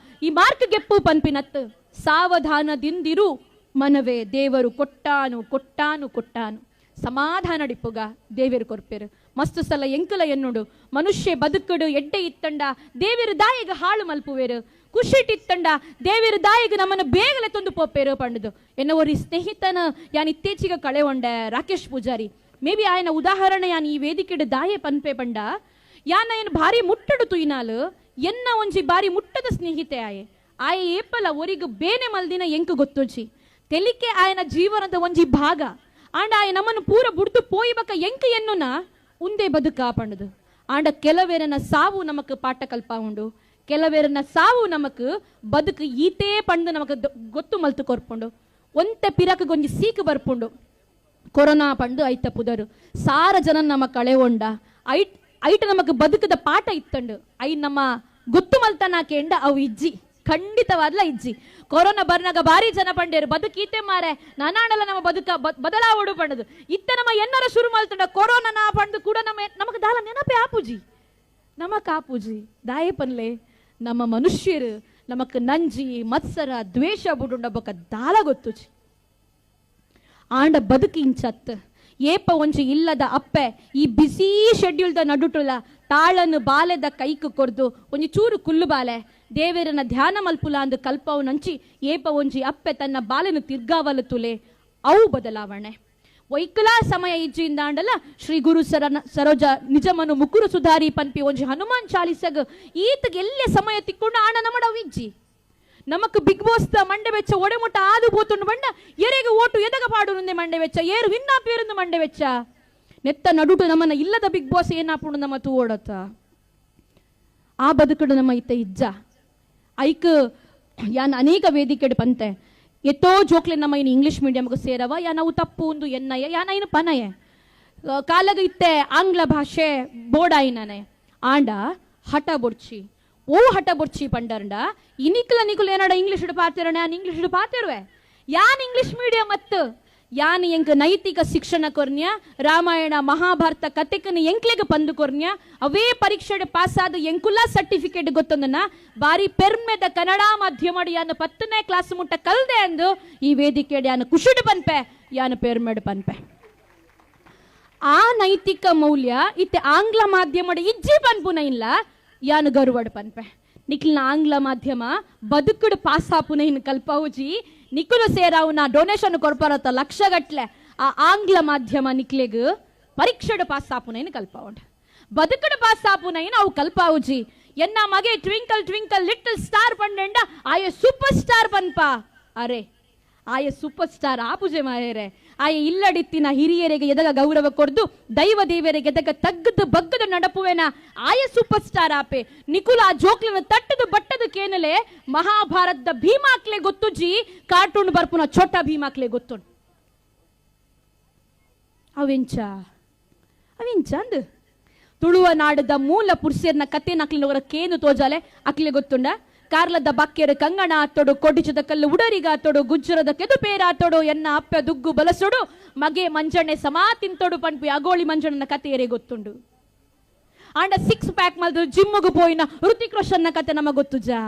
B: ಈ ಮಾರ್ಕ್ ಗೆಪ್ಪು ಪನ್ಪಿನತ್ತು ಸಾವಧಾನದಿಂದಿರು ಮನವೇ ದೇವರು ಕೊಟ್ಟಾನು ಕೊಟ್ಟಾನು ಕೊಟ್ಟಾನು. ಸಮಾಧಾನ ಡಿಪ್ಪುಗ ದೇವೇರು ಕೊರ್ಪೇರು. ಮಸ್ತು ಸಲ ಎಂಕಲ ಎನ್ನುಡು ಮನುಷ್ಯ ಬದುಕಡು ಎಡ್ಡೆ ಇತ್ತಂಡ ದೇವೇರು ದಾಯಿಗ ಹಾಳು ಮಲ್ಪುವೇರು, ಖುಷಿಟಿತ್ತಂಡ ದೇವೇರು ದಾಯಿಗ ನಮ್ಮನ್ನು ಬೇಗಲೆ ತಂದು ಪೋಪೇರು ಪಂಡದು. ಎನ್ನ ಒರಿ ಸ್ನೇಹಿತನ ಯಾನ್ ಇತ್ತೀಚೆಗೆ ಕಳೆಗೊಂಡೆ ರಾಕೇಶ್ ಪೂಜಾರಿ. ಮೇ ಬಿ ಆಯನ ಉದಾಹರಣೆ ಯಾನ್ ಈ ವೇದಿಕೆಡು ದಾಯೆ ಪನ್ಪೆ ಪಂಡ ಯಾನ ಏನು ಭಾರಿ ಮುಟ್ಟಡು ತುಯ್ನಾಲು ಎನ್ನ ಒಂಜಿ ಭಾರಿ ಮುಟ್ಟದ ಸ್ನೇಹಿತೆ ಆಯೆ. ಆಯೆ ಏಪಲ ಒರಿಗು ಬೇನೆ ಮಲ್ದಿನ ಎಂಕು ಗೊತ್ತೊಂಜಿ ತೆಲಿಕೆ ಆಯನ ಜೀವನದ ಒಂಜಿ ಭಾಗ. ಆಂಡ ಆಯ ನಮ್ಮನ್ನು ಪೂರ ಬುಡ್ದು ಪೋಯಿಬಕ ಎಂಕ ಎನ್ನುನ ಉಂದೇ ಬದುಕ ಪಂಡದು. ಆಂಡ ಕೆಲವೇರನ ಸಾವು ನಮಕ್ ಪಾಠ ಕಲ್ಪ ಉಂಡು, ಕೆಲವೇರನ ಸಾವು ನಮಕ್ ಬದುಕು ಈತೇ ಪಂಡು ನಮಕ್ ಗೊತ್ತು ಮಲ್ತು ಕೊರ್ಪುಂಡು. ಒಂತೆ ಪಿರಕ್ ಗೊಂಜಿ ಸೀಕು ಬರ್ಪುಂಡು ಕೊರೋನಾ ಪಂಡು ಐತ ಪುದರು ಸಾರ ಜನ ನಮ್ಮ ಕಳೆಗೊಂಡ ಐಟ್ ಐಟ ನಮಕ್ ಬದುಕದ ಪಾಠ ಇತ್ತಂಡು I ನಮ್ಮ ಗೊತ್ತು ಮಲ್ತನ ಕೇಂಡ ಅವು ಇಜ್ಜಿ ಖಂಡಿತವಾದ್ಲ ಇಜ್ಜಿ. ಕೊರೋನಾ ಬರ್ನಾಗ ಭಾರಿ ಜನ ಪಂಡೇರು ಬದುಕೀತೆ ಮಾರೆ ನಾನಾಡಲ್ಲ ನಮ್ಮ ಬದುಕ ಬದಲಾವಡು ಪಂಡದು. ಇತ್ತ ನಮ್ಮ ಎನ್ನರ ಶುರು ಮಲ್ತಂಡ ಕೊರೋನಾ ನಾ ಪಂಡು ಕೂಡ ನಮ್ಮ ನಮಕ್ ದಾಲ ನೆನಪೆ ಆಪುಜಿ, ನಮಕ್ ಆಪುಜಿ. ದಾಯೆ ಪನ್ಲೆ ನಮ್ಮ ಮನುಷ್ಯರು ನಮಕ್ ನಂಜಿ ಮತ್ಸರ ದ್ವೇಷ ಬುಡುಂಡ ಬೊಕ ದಾಲ ಗೊತ್ತುಜಿ. ಆಂಡ ಬದುಕು ಇಂಚತ್ ಏಪ ಒಂಜಿ ಇಲ್ಲದ ಅಪ್ಪೆ ಈ ಬಿಸಿ ಶೆಡ್ಯೂಲ್ದ ನಡುಟುಲ ತಾಳನ್ನು ಬಾಲೆದ ಕೈಕು ಕೊರ್ದು ಒಂಜಿ ಚೂರು ಕುಲ್ಲು ಬಾಲೆ ದೇವೇರನ ಧ್ಯಾನ ಮಲ್ಪುಲ ಅಂದು ಕಲ್ಪವು ನಂಚಿ ಏಪ ಒಂಜಿ ಅಪ್ಪೆ ತನ್ನ ಬಾಲೆನು ತಿರ್ಗಾವಲು ತುಲೆ ಅವು ಬದಲಾವಣೆ. ವೈಕುಲಾ ಸಮಯ ಇಜ್ಜಿಂದ ಆಂಡಲ ಶ್ರೀ ಗುರು ಸರೋಜ ನಿಜಮನು ಮುಕುರು ಸುಧಾರಿ ಪನ್ಪಿ ಒಂಜಿ ಹನುಮಾನ್ ಚಾಲಿಸಗ್ ಈತಗೆ ಎಲ್ಲೆ ಸಮಯ ತಿಕ್ಕೊಂಡು ಆಣ ನಮಡವು ಇಜ್ಜಿ. ನಮಕ್ ಬಿಗ್ ಬಾಸ್ the ಮಂಡೆ ವೆಚ್ಚ ಒಡೆಮುಟ್ಟ ಆದು ಪೋತುಂಡು ಬಂಡ ಎರೆಗೆ ಓಟು ಎದಗ ಪಾಡುನುಂದೆ ಮಂಡೆ ವೆಚ್ಚ ಏರು ವಿನ್ನ ಪೇರುಂದು ಮಂಡೆ ವೆಚ್ಚ ನೆತ್ತ ನಡುಟು ನಮ್ಮನ್ನ ಇಲ್ಲದ ಬಿಗ್ ಬಾಸ್ ಏನಾಪುಂಡು ನಮ್ಮ ತೂ ಓಡತ್ತ ಆ ಬದುಕಡು ನಮ್ಮ ಇತ್ತ ಇಜ್ಜ. ಐಕ್ ಯಾನ್ ಅನೇಕ ವೇದಿಕೆಡು ಪಂತೆ ಎತ್ತೋ ಜೋಕ್ಲೆ ನಮ್ಮ ಇನ್ನು ಇಂಗ್ಲಿಷ್ ಮೀಡಿಯಂಗೆ ಸೇರವ ಯಾ ನಾವು ತಪ್ಪು ಒಂದು ಎನ್ನಯ್ಯ ಯಾನ ಇನ್ನು ಪನಯ ಕಾಲಗ ಇತ್ತೆ ಆಂಗ್ಲ ಭಾಷೆ ಬೋಡಾಯಿನನೆ. ಆಂಡ ಹಠ ಬೊಡ್ಚಿ ಓ ಹಠ ಬೊಡ್ಚಿ ಪಂಡರಂಡ ಇನಿಕ್ಲ ನಿಕುಲು ಏನಾಡ ಇಂಗ್ಲಿಷ್ ಪಾತಿರಣ ಯಾನ್ ಇಂಗ್ಲಿಷ್ ಪಾತಿರುವೆ ಯಾನ್ ಇಂಗ್ಲಿಷ್ ಮೀಡಿಯಂ ಅತ್ತು ಯಾನ್ ಎಂಕ್ ನೈತಿಕ ಶಿಕ್ಷಣ ಕೊರ್ನ್ಯ ರಾಮಾಯಣ ಮಹಾಭಾರತ ಕತೆಕನ ಎಂಕ್ಲೆಗ್ ಪಂದು ಕೊರ್ನ್ಯ ಅವೇ ಪರೀಕ್ಷೆ ಪಾಸ್ ಆದ ಎಂಕುಲ ಸರ್ಟಿಫಿಕೇಟ್ ಗೊತ್ತೊಂದನ ಬಾರಿ ಪೆರ್ಮೆದ ಕನ್ನಡ ಮಾಧ್ಯಮ ಯಾನ್ 10ನೇ ಕ್ಲಾಸ್ ಮುಟ್ಟ ಕಲ್ದೆ ಅಂದು ಈ ವೇದಿಕೆ ಯಾನ್ ಕುಶಿಡ್ ಪನ್ಪೆ ಯಾನ್ ಪೆರ್ಮೆಡ್ ಪನ್ಪೆ. ಆ ನೈತಿಕ ಮೌಲ್ಯ ಇತ್ತೆ ಆಂಗ್ಲ ಮಾಧ್ಯಮ ಇಜ್ಜಿ ಪನ್ಪುನ ಇಲ್ಲ ಯಾನ್ ಗರ್ವಡ್ ಪನ್ಪೆ. ನಿಕ್ಲಿನ ಆಂಗ್ಲ ಮಾಧ್ಯಮ ಬದುಕುಡು ಪಾಸ್ ಆಪುನ ಇನ್ ಕಲ್ಪೌಜಿ ನಿಕ್ಕುಲು ಸೇರಾವುನ ಡೊನೇಷನ್ ಕೊರ್ಪರತ್ತ ಲಕ್ಷ ಗಟ್ಲೆ ಆ ಆಂಗ್ಲ ಮಾಧ್ಯಮ ನಿಕ್ಲೆಗ್ ಪರೀಕ್ಷೆಡು ಪಾಸ್ ಆಪುನ ಇನ್ ಕಲ್ಪವುಂಡು ಬದುಕುಡು ಪಾಸ್ ಆಪುನ ಇನ್ ಅವು ಕಲ್ಪಾವುಜಿ. ಎನ್ನ ಮಗೆ ಟ್ವಿಂಕಲ್ ಟ್ವಿಂಕಲ್ ಲಿಟಲ್ ಸ್ಟಾರ್ ಪಂಡೆಂಡ ಆಯೆ ಸೂಪರ್ ಸ್ಟಾರ್ ಪನ್ಪ. ಅರೆ ಆಯೆ ಸೂಪರ್ ಸ್ಟಾರ್ ಆ ಪೂಜೆ ಮಾರೇರೆ ಆಯೆ ಇಲ್ಲಡಿತ್ತಿನ ಹಿರಿಯರಿಗೆ ಎದಗ ಗೌರವ ಕೊಡ್ದು ದೈವ ದೇವರಿಗೆ ಎದಗ ತಗ್ಗದು ಬಗ್ಗದು ನಡಪುವೆನ ಆಯೆ ಸೂಪರ್ ಸ್ಟಾರ್ ಆಪೆ. ನಿಕುಲ ಆ ಜೋಕ್ಲಿನ ತಟ್ಟದು ಬಟ್ಟದು ಕೇನಲೆ ಮಹಾಭಾರತದ ಭೀಮಾಕ್ಲೆ ಗೊತ್ತುಜಿ ಕಾರ್ಟೂನ್ ಬರ್ಪುನ ಚೋಟ ಭೀಮಾಕ್ಲೆ ಗೊತ್ತು ಅವೆಂಚ ಅವೆಂಚ ಅಂದು ತುಳುವ ನಾಡದ ಮೂಲ ಪುರುಷರ್ನ ಕತೆ ನಕ್ಲಿನ ಕೇನು ತೋಜಾಲೆ ಅಕ್ಲೆ ಗೊತ್ತುಂಡ. ಕಾರ್ಲದ ಬಕ್ಕೆರ ಕಂಗಣ ಆತೋಡು ಕೊಡಿಚದ ಕಲ್ಲು ಉಡರಿಗ ಆತೋಡು ಗುಜ್ಜರದ ಕೆದುಪೇರ ಆತೋಡು ಎನ್ನ ಅಪ್ಪ ದುಗ್ಗು ಬಲಸೋಡು ಮಗೆ ಮಂಜಣ್ಣೆ ಸಮಾ ತಿಂತೋಡು ಪಂಪಿ ಅಗೋಳಿ ಮಂಜಣ್ಣನ ಕತೆ ಗೊತ್ತುಂಡು. ಆಂಡ 6 ಪ್ಯಾಕ್ ಮಲ್ದು ಜಿಮ್ಮುಗು ಪೋಯಿನ ಋತಿಕ್ ರೋಷನ್ನ ಕತೆ ನಮ ಗೊತ್ತುಜಾ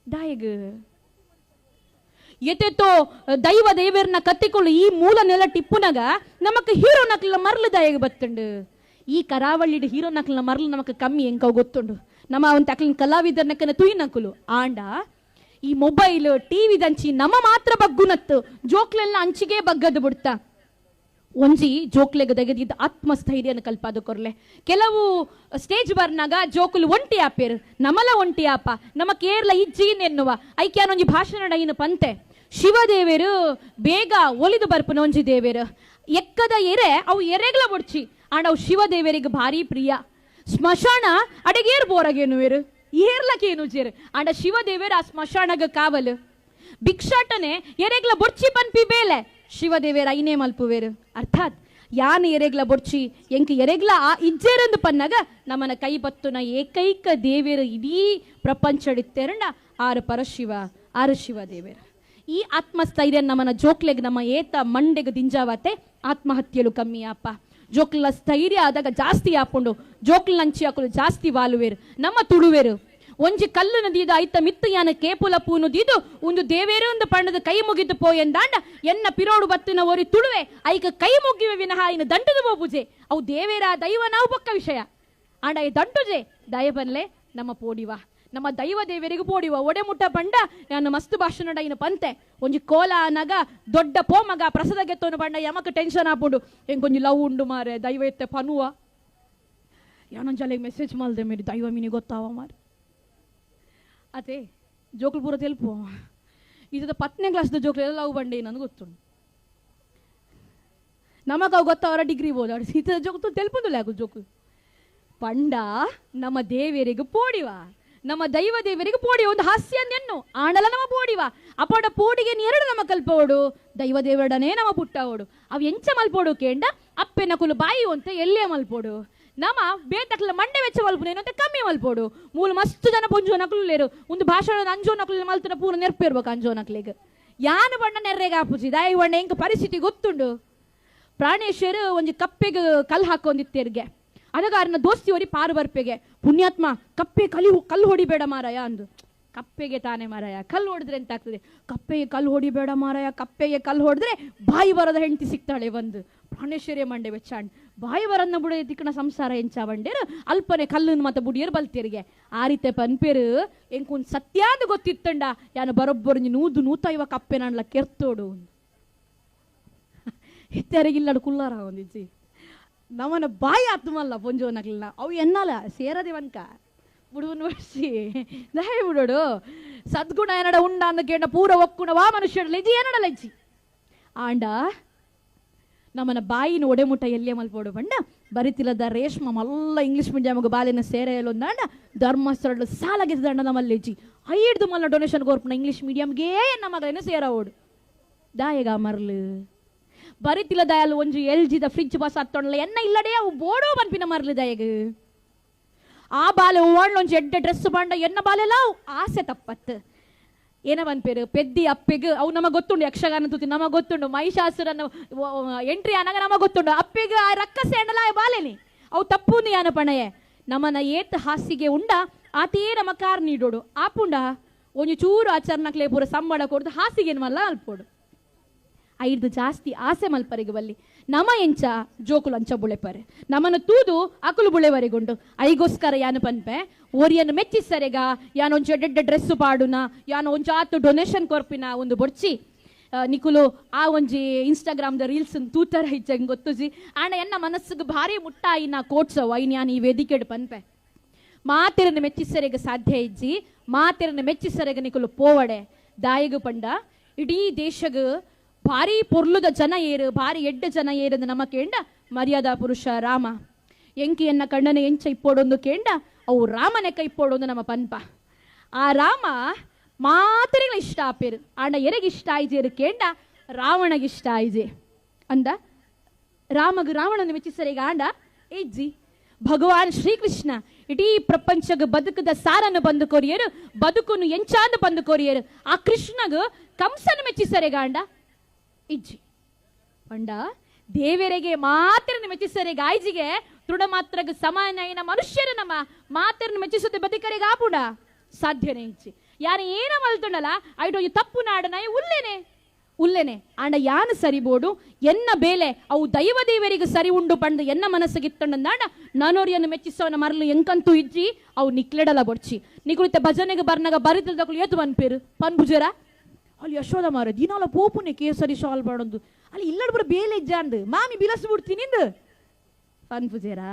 B: ದಾಯಗ್ ಎತೆತೋ ದೈವ ದೇವರ್ನ ಕತೆಗಳು ಈ ಮೂಲ ನೆಲ ಟಿಪ್ಪುನಗ ನಮಕ್ ಹೀರೋ ನಕ್ಲ ಮರ್ಲು ದಾಯಗ್ ಬತ್ತುಂಡು. ಈ ಕರಾವಳಿಡ್ ಹೀರೋ ನಕ್ಲ ಮರ್ಲು ನಮಕ್ ಕಮ್ಮಿ ಎಂಕವು ಗೊತ್ತುಂಡು. ನಮ್ಮ ಒಂದು ಅಕ್ಲಿನ ಕಲಾವಿದರ್ನಕ್ಕನ ತುಯಿನಕುಲು ಆಂಡ ಈ ಮೊಬೈಲ್ ಟಿವಿ ದಂಚಿ ನಮ್ಮ ಮಾತ್ರ ಬಗ್ಗುನತ್ತು ಜೋಕ್ಲೆಲ್ಲ ಅಂಚಿಗೆ ಬಗ್ಗದು ಬಿಡ್ತಾ ಒಂಜಿ ಜೋಕ್ಲೆಗ ತೆಗೆದಿದ್ದ ಆತ್ಮಸ್ಥೈರ್ಯನ ಕಲ್ಪಾದು ಕೊರ್ಲೆ. ಕೆಲವು ಸ್ಟೇಜ್ ಬರ್ನಾಗ ಜೋಕುಲು ಒಂಟಿ ಆಪೇರು ನಮಲ ಒಂಟಿ ಆಪ ನಮ್ಮ ಕೇರಳ ಇಜ್ಜೀನ್ ಎನ್ನುವ ಐಕ್ಯಾನೊಂಜಿ ಭಾಷಣ ಇನ್ನು ಪಂತೆ ಶಿವದೇವರು ಬೇಗ ಒಲಿದು ಬರ್ಪುನ ಒಂಜಿ ದೇವೇರು ಎಕ್ಕದ ಎರೆ ಅವು ಎರೆಗ್ಲ ಬೊಡ್ಚಿ ಆಂಡ ಅವು ಶಿವದೇವರಿಗೆ ಭಾರಿ ಪ್ರಿಯ. ಸ್ಮಶಾನ ಅಡಗೇರ್ ಬೋರಗೇನು ಏರು ಏರ್ಲಕೇನು ಜೇರು ಆಂಡ ಶಿವದೇವೇರು ಆ ಸ್ಮಶಾನಗ ಕಾವಲು ಭಿಕ್ಷಾಟನೆ ಎರೆಗ್ಲ ಬೊಡ್ಚಿ ಪನ್ಪಿ ಬೇಲೆ ಶಿವದೇವೇರ ಐನೇ ಮಲ್ಪುವೇರು. ಅರ್ಥಾತ್ ಯಾನ್ ಎರೆಗ್ಲ ಬೊಡ್ಚಿ ಎಂಕ್ ಎರೆಗ್ಲ ಆ ಇಜ್ಜೇರಂದು ಪನ್ನಗ ನಮ್ಮನ ಕೈ ಬತ್ತುನ ಏಕೈಕ ದೇವೇರು ಇಡೀ ಪ್ರಪಂಚಡಿತ್ತೆರಂಡ ಆರು ಪರಶಿವ ಆರು ಶಿವದೇವೇರು. ಈ ಆತ್ಮಸ್ಥೈರ್ಯ ನಮ್ಮನ ಜೋಕ್ಲೆಗ್ ನಮ್ಮ ಏತ ಮಂಡೆಗ್ ದಿಂಜಾವತೆ ಆತ್ಮಹತ್ಯೆಲು ಕಮ್ಮಿ ಆಪ. ಜೋಕ್ಲ ಸ್ಥೈರ್ಯ ಆದಾಗ ಜಾಸ್ತಿ ಆಪುಂಡು ಜೋಕ್ಲ ನಂಚಿ ಹಾಕಲು ಜಾಸ್ತಿ ವಾಲುವೇರು ನಮ್ಮ ತುಳುವೇರು. ಒಂಜಿ ಕಲ್ಲು ನದೀದ ಐತ ಮಿತ್ತು ಯಾನ ಕೇಪುಲ ಪೂನು ದೀದು ಒಂದು ದೇವೇರು ಒಂದು ಪಣ್ಣದ ಕೈ ಮುಗಿದು ಪೋಯೆಂದಾಂಡ ಎನ್ನ ಪಿರೋಡು ಬತ್ತಿನ ಓರಿ ತುಳುವೆ ಐಕ ಕೈ ಮುಗಿವೆ ವಿನಃ ಇನ್ನು ದಂಟದು ಪೋಪುಜೆ ಅವು ದೇವೇರ ದೈವ ನಾವು ಪಕ್ಕ ವಿಷಯ ಆಂಡ ಈ ದಂಟುಜೆ ದಯ ಬನ್ಲೆ ನಮ್ಮ ಪೋಡಿವ ನಮ್ಮ ದೈವ ದೇವರಿಗೆ ಪೋಡಿವ ಒಡೆ ಮುಟ್ಟ ಪಂಡ ನಾನು ಮಸ್ತ್ ಭಾಷಣ ಇನ್ನು ಪಂತೆ ಒಂಜಿ ಕೋಲ ನಗ ದೊಡ್ಡ ಪೋಮಗ ಪ್ರಸದ ಗೆತ್ತೋನು ಪಂಡ ಯಮಕ್ ಟೆನ್ಷನ್ ಆಪುಂಡು ಎಂಕೊಂಜಿ ಲವ್ ಉಂಡು ಮಾರೆ ದೈವ ಎತ್ತೆ ಪನುವ ಯಾನೊಂಜಾಲೆಗ್ ಮೆಸೇಜ್ ಮಾಲ್ದೆ ಮೇರಿ ದೈವ ಮೀನಿ ಗೊತ್ತಾವ ಮಾರೆ ಅದೇ ಜೋಕುಲು ಪೂರ ತೆಲ್ಪು ಇದದ 10ನೇ ಕ್ಲಾಸ್ದ ಜೋಕುಲು ಎಲ್ಲ ಲವ್ ಬಂಡೆ ನನಗೆ ಗೊತ್ತುಂಡು ನಮಗ ಅವು ಗೊತ್ತವರ ಡಿಗ್ರಿ ಬೋದು ಇತದ ಜೋಕು ತೆಲ್ಪುಂದುಲ್ಲ ಯಾಕು ಜೋಕು ಪಂಡ ನಮ್ಮ ದೇವರಿಗೆ ಪೋಡಿವ ನಮ್ಮ ದೈವ ದೇವರಿಗೆ ಪೋಡಿ ಒಂದು ಹಾಸ್ಯ ನೆನ್ನು ಆಂಡಲ ನಮ್ಮ ಪೋಡಿವ ಅಪೋಡ ಪೋಡಿಗೆ ಎರಡು ನಮ್ಮ ಕಲ್ಪೋಡು ದೈವ ದೇವರಡನೇ ನಮ್ಮ ಪುಟ್ಟವೋಡು ಅವು ಎಂಚ ಮಲ್ಪೋಡು ಕೇಂಡ ಅಪ್ಪೆನ ಕುಲು ಬಾಯಿ ಅಂತ ಎಲ್ಲೇ ಮಲ್ಪೋಡು ನಮ್ಮ ಬೇತಕ್ಲ ಮಂಡೆ ವೆಚ್ಚ ಮಲ್ಪುನೇನು ಅಂತ ಕಮ್ಮಿ ಮಲ್ಪೋಡು ಮೂಲ ಮಸ್ತು ಜನ ಪೊಂಜೋ ನಕಲು ಲೇರು ಒಂದು ಭಾಷಣ ಅಂಜೋ ನಕಲು ಮಲ್ತನ ಪೂರ ನೆರ್ಪಿರ್ಬೇಕು ಅಂಜೋ ನಕ್ಲಿಗೆ ಯಾನು ಬಣ್ಣ ನೆರ್ರೆಗೆ ಆಪುಜಿ ದಾಯಿ ಬಣ್ಣ ಎಂಕ ಪರಿಸ್ಥಿತಿ ಗೊತ್ತುಂಡು. ಪ್ರಾಣೇಶ್ವರ ಒಂಜಿ ಕಪ್ಪೆಗೆ ಕಲ್ಲು ಹಾಕೊಂಡಿತ್ತೇರ್ಗೆ ಅದಗ ಅರ್ನ ದೋಸ್ತಿ ಒರಿ ಪಾರು ಬರ್ಪೆಗೆ ಪುಣ್ಯಾತ್ಮ ಕಪ್ಪೆ ಕಲಿ ಕಲ್ಲು ಹೊಡಿಬೇಡ ಮಾರಾಯ ಅಂದು. ಕಪ್ಪೆಗೆ ತಾನೇ ಮಾರಾಯ ಕಲ್ಲು ಹೊಡೆದ್ರೆ ಎಂತ ಆಗ್ತದೆ? ಕಪ್ಪೆಗೆ ಕಲ್ಲು ಹೊಡಿಬೇಡ ಮಾರಾಯ, ಕಪ್ಪೆಗೆ ಕಲ್ಲು ಹೊಡೆದ್ರೆ ಬಾಯಿ ಬರದ ಹೆಂಡತಿ ಸಿಗ್ತಾಳೆ ಬಂದು. ಪ್ರಾಣೇಶ್ವರಿಯ ಮಂಡೆ ಬೆಚ್ಚಾಂಡ್ ಬಾಯಿ ಬರನ್ನ ಬುಡ ತಿಕ್ಕಣ ಸಂಸಾರ ಎಂಚ ಬಂಡೇರು ಅಲ್ಪನೆ ಕಲ್ಲನ್ನು ಮತ್ತೆ ಬುಡಿಯರು ಬಲ್ತೇರಿಗೆ ಆ ರೀತಿ ಪನ್ಪೇರು ಎಂಕೊಂದು ಸತ್ಯಾದ ಗೊತ್ತಿತ್ತಂಡ ಯಾನು ಬರೋಬ್ಬರು ನೂದು ನೂತ ಇವ ಕಪ್ಪೆ ನಾನ್ಲ ಕೆರ್ತೋಡು ಇತ್ತಾರಿಗಿಲ್ಲಡು ಕುಲ್ಲಾರ ಒಂದಿಜ್ಜಿ ನಮ್ಮನ ಬಾಯಿ ಆತ್ಮಲ್ಲ ಪೊಂಜೋನಕ್ಲಿಲ್ಲ ಅವು ಎನ್ನಲ್ಲ ಸೇರದೆ ವನ್ಕ ಬುಡುವನ್ ವರ್ಷಿ ದಯ ಬಿಡೋಡು ಸದ್ಗುಣ ಏನಡ ಉಂಡ ಅಂದ ಕೇಂಡ ಪೂರ ಒಕ್ಕುಣ ವಾ ಮನುಷ್ಯಡ ಲೆಜ್ಜಿ ಏನಡ ಲೆಜ್ಜಿ ಆಂಡ ನಮ್ಮನ ಬಾಯಿನ ಒಡೆಮುಟ್ಟ ಎಲ್ಲಿಯ ಮಲ್ಪೋಡು ಬಂಡ ಬರಿತಿಲ್ಲದ ರೇಷ್ಮ ಮಲ್ಲ ಇಂಗ್ಲೀಷ್ ಮೀಡಿಯಮ್ಗೆ ಬಾಲಿನ ಸೇರೆಯಲ್ಲೊಂದಾಂಡ ಧರ್ಮಸ್ಥಳ ಸಾಲಗೆದ್ದಂಡ ನಮ್ಮಲ್ಲೆಜ್ಜಿ ಐಡ್ದು ಮಲ್ಲ ಡೊನೇಷನ್ ಕೋರ್ಪುನ ಇಂಗ್ಲೀಷ್ ಮೀಡಿಯಮ್ಗೆ ನಮಗೇನು ಸೇರವೋಡು ದಾಯಗ ಮರ್ಲು ಬರಿತಿಲ್ಲ ದಯಾಲು ಒಂಜಿ ಎಲ್ ಜಿದ ಫ್ರಿಜ್ ಬಸ್ ಹತ್ತೊಂಡಲ ಎನ್ನ ಇಲ್ಲಡೆ ಅವು ಬೋಡೋ ಬನ್ಪಿನ ಮರ್ಲು ದಯಗ ಆ ಬಾಲೆ ಓಡ್ಲ ಒಂಜಿ ಎಡ್ಡೆ ಡ್ರೆಸ್ ಬಂಡ ಎನ್ನ ಬಾಲೆಲ್ಲ ಆಸೆ ತಪ್ಪತ್ತು ಏನ ಪನ್ಪೇರು ಪೆದ್ದಿ ಅಪ್ಪೆಗ್ ಅವು ನಮ ಗೊತ್ತುಂಡು ಯಕ್ಷಗಾನ ತೂತಿ ನಮ ಗೊತ್ತುಂಡು ಮಹಿಷಾಸುರನ ಎಂಟ್ರಿ ಅನಗ ನಮ ಗೊತ್ತುಂಡು ಅಪ್ಪೆಗ್ ಆ ರಕ್ಕಸೆ ಅಂಡಲ ಬಾಲೇನಿ ಅವು ತಪ್ಪುಂದು ಯಾನ ಪಣಯೆ ನಮನ ಏತ್ ಹಾಸಿಗೆ ಉಂಡ ಆತೇ ನಮ ಕಾರ್ ನೀಡೋಡು ಆಪುಂಡ ಒಂಜಿ ಚೂರು ಆಚರಣಕ್ಲೆ ಪೂರ ಸಂಬಳ ಕೊಡ್ದು ಹಾಸಿಗೆ ಮಲ್ಲ ಅಲ್ಪೋಡು ಐದು ಜಾಸ್ತಿ ಆಸೆ ಮಲ್ಪರಿಗೆ ಬಲ್ಲಿ ನಮ ಎಂಚ ಜೋಕುಲು ಅಂಚ ಬುಳೆಪರೆ ನಮನ ತೂದು ಅಕುಲು ಬುಳೆವರೆಗುಂಡು ಐಗೋಸ್ಕರ ಯಾನು ಪನ್ಪೆ ಓರಿಯನ್ನು ಮೆಚ್ಚಿಸರೆಗ ಯಾನೊಂಚ ಎಡ್ಡೆಡ್ಡೆ ಡ್ರೆಸ್ಸು ಪಾಡುನ ಯಾನು ಒಂಚ ಆತು ಡೊನೇಷನ್ ಕೊರ್ಪಿನ ಒಂದು ಬೊಡ್ಚಿ ನಿಕುಲು ಆ ಒಂಜಿ ಇನ್ಸ್ಟಾಗ್ರಾಮ್ದ ರೀಲ್ಸ್ ತೂತರ ಇಚ್ಚಂಗ್ ಗೊತ್ತುಜಿ ಆಂಡ ಎನ್ನ ಮನಸ್ಸಿಗೆ ಭಾರಿ ಮುಟ್ಟಾಯಿನ ಕೋಟ್ಸವ್ ಐನ್ ಯಾನ್ ಈ ವೇದಿಕೆಡ್ ಪನ್ಪೆ ಮಾತಿರನ್ನು ಮೆಚ್ಚಿಸರೆಗ ಸಾಧ್ಯ ಇಜ್ಜಿ ಮಾತಿರನ್ನು ಮೆಚ್ಚಿಸರೆಗ ನಿಕುಲು ಪೋವಡೆ ದಾಯಿಗು ಪಂಡ ಇಡೀ ದೇಶಗ್ ಭಾರಿ ಪೊರ್ಲುದ ಜನ ಏರು ಭಾರಿ ಎಡ್ಡ ಜನ ಏರಂದು ನಮ್ಮ ಕೇಂಡ ಮರ್ಯಾದಾ ಪುರುಷ ರಾಮ ಎಂಕಿಯನ್ನ ಕಣ್ಣನ ಎಂಚ ಇಪ್ಪೋಡೊಂದು ಕೇಂಡ ಅವು ರಾಮನೆ ಕೈ ಇಪ್ಪೋಡೊಂದು ನಮ್ಮ ಪನ್ಪ ಆ ರಾಮ ಮಾತರಿಗಳ ಇಷ್ಟ ಆಪೇರು ಆಂಡ ಎರೆಗೆ ಇಷ್ಟ ಆಯ್ಜೇರು ಕೇಂಡ ರಾವಣಗೆ ಇಷ್ಟ ಆಯ್ಜೆ ಅಂದ ರಾಮಗ ರಾವಣನ ಮೆಚ್ಚಿಸರೆಗ ಆಂಡ ಏಜ್ಜಿ ಭಗವಾನ್ ಶ್ರೀಕೃಷ್ಣ ಇಡೀ ಪ್ರಪಂಚಗ ಬದುಕದ ಸಾರನ್ನು ಬಂದು ಕೊರಿಯರು ಬದುಕುನು ಎಂಚಾನು ಬಂದು ಕೊರಿಯರು ಆ ಕೃಷ್ಣಗ ಕಂಸನ ಮೆಚ್ಚಿಸರೆಗ ಆಂಡ ಇಜ್ಜಿ ಪಂಡ ದೇವರಿಗೆ ಮಾತ್ರ ಮೆಚ್ಚಿಸರೆಗ ಆಯ್ಜಿಗೆ ತೃಣ ಮಾತ್ರಗ ಸಮಾನ ಮನುಷ್ಯರು ನಮ್ಮ ಮಾತ್ರನ ಮೆಚ್ಚಿಸುತ್ತೆ ಬದುಕರಿಗೆ ಆಪುಂಡ ಸಾಧ್ಯನೇ ಇಜ್ಜಿ ಯಾರು ಏನ ಮಲ್ತುಂಡಲ್ಲ ಐಟೋ ತಪ್ಪು ನಾಡನ ಉಲ್ಲೇನೆ ಉಲ್ಲೇನೆ ಆಂಡ ಯಾನು ಸರಿಬೋಡು ಎನ್ನ ಬೇಲೆ ಅವು ದೈವ ದೇವರಿಗೆ ಸರಿ ಉಂಡು ಪಂಡು ಎನ್ನ ಮನಸ್ಸಿಗೆ ಇತ್ತಂಡಂದಾಂಡ ನಾನೋರಿಯನ್ನು ಮೆಚ್ಚಿಸೋನ ಮರಲು ಎಂಕಂತೂ ಇಜ್ಜಿ ಅವು ನಿಕ್ಲೆಡಲ ಬೊಡ್ಚಿ ನಿಕುಳಿತ ಭಜನೆಗೆ ಬರ್ನಾಗ ಬರಿತದಕ್ಕಳು ಏತು ಪನ್ಪೇರು ಪನ್ಬುಜರ ಅಲ್ಲಿ ಯಶೋದ ಮಾರ ದಿನಾಲ ಪೋಪುನೆ ಕೇಸರಿ ಶಾಲ್ ಬಾಡೊಂದು ಅಲ್ಲಿ ಇಲ್ಲಡ್ ಬರ ಬೇಲೆ ಇಜ್ಜಾಂದು ಮಾಮಿ ಬಿಲಸು ಬಿಡ್ತೀನಿ ಪನ್ಪುಜೇರಾ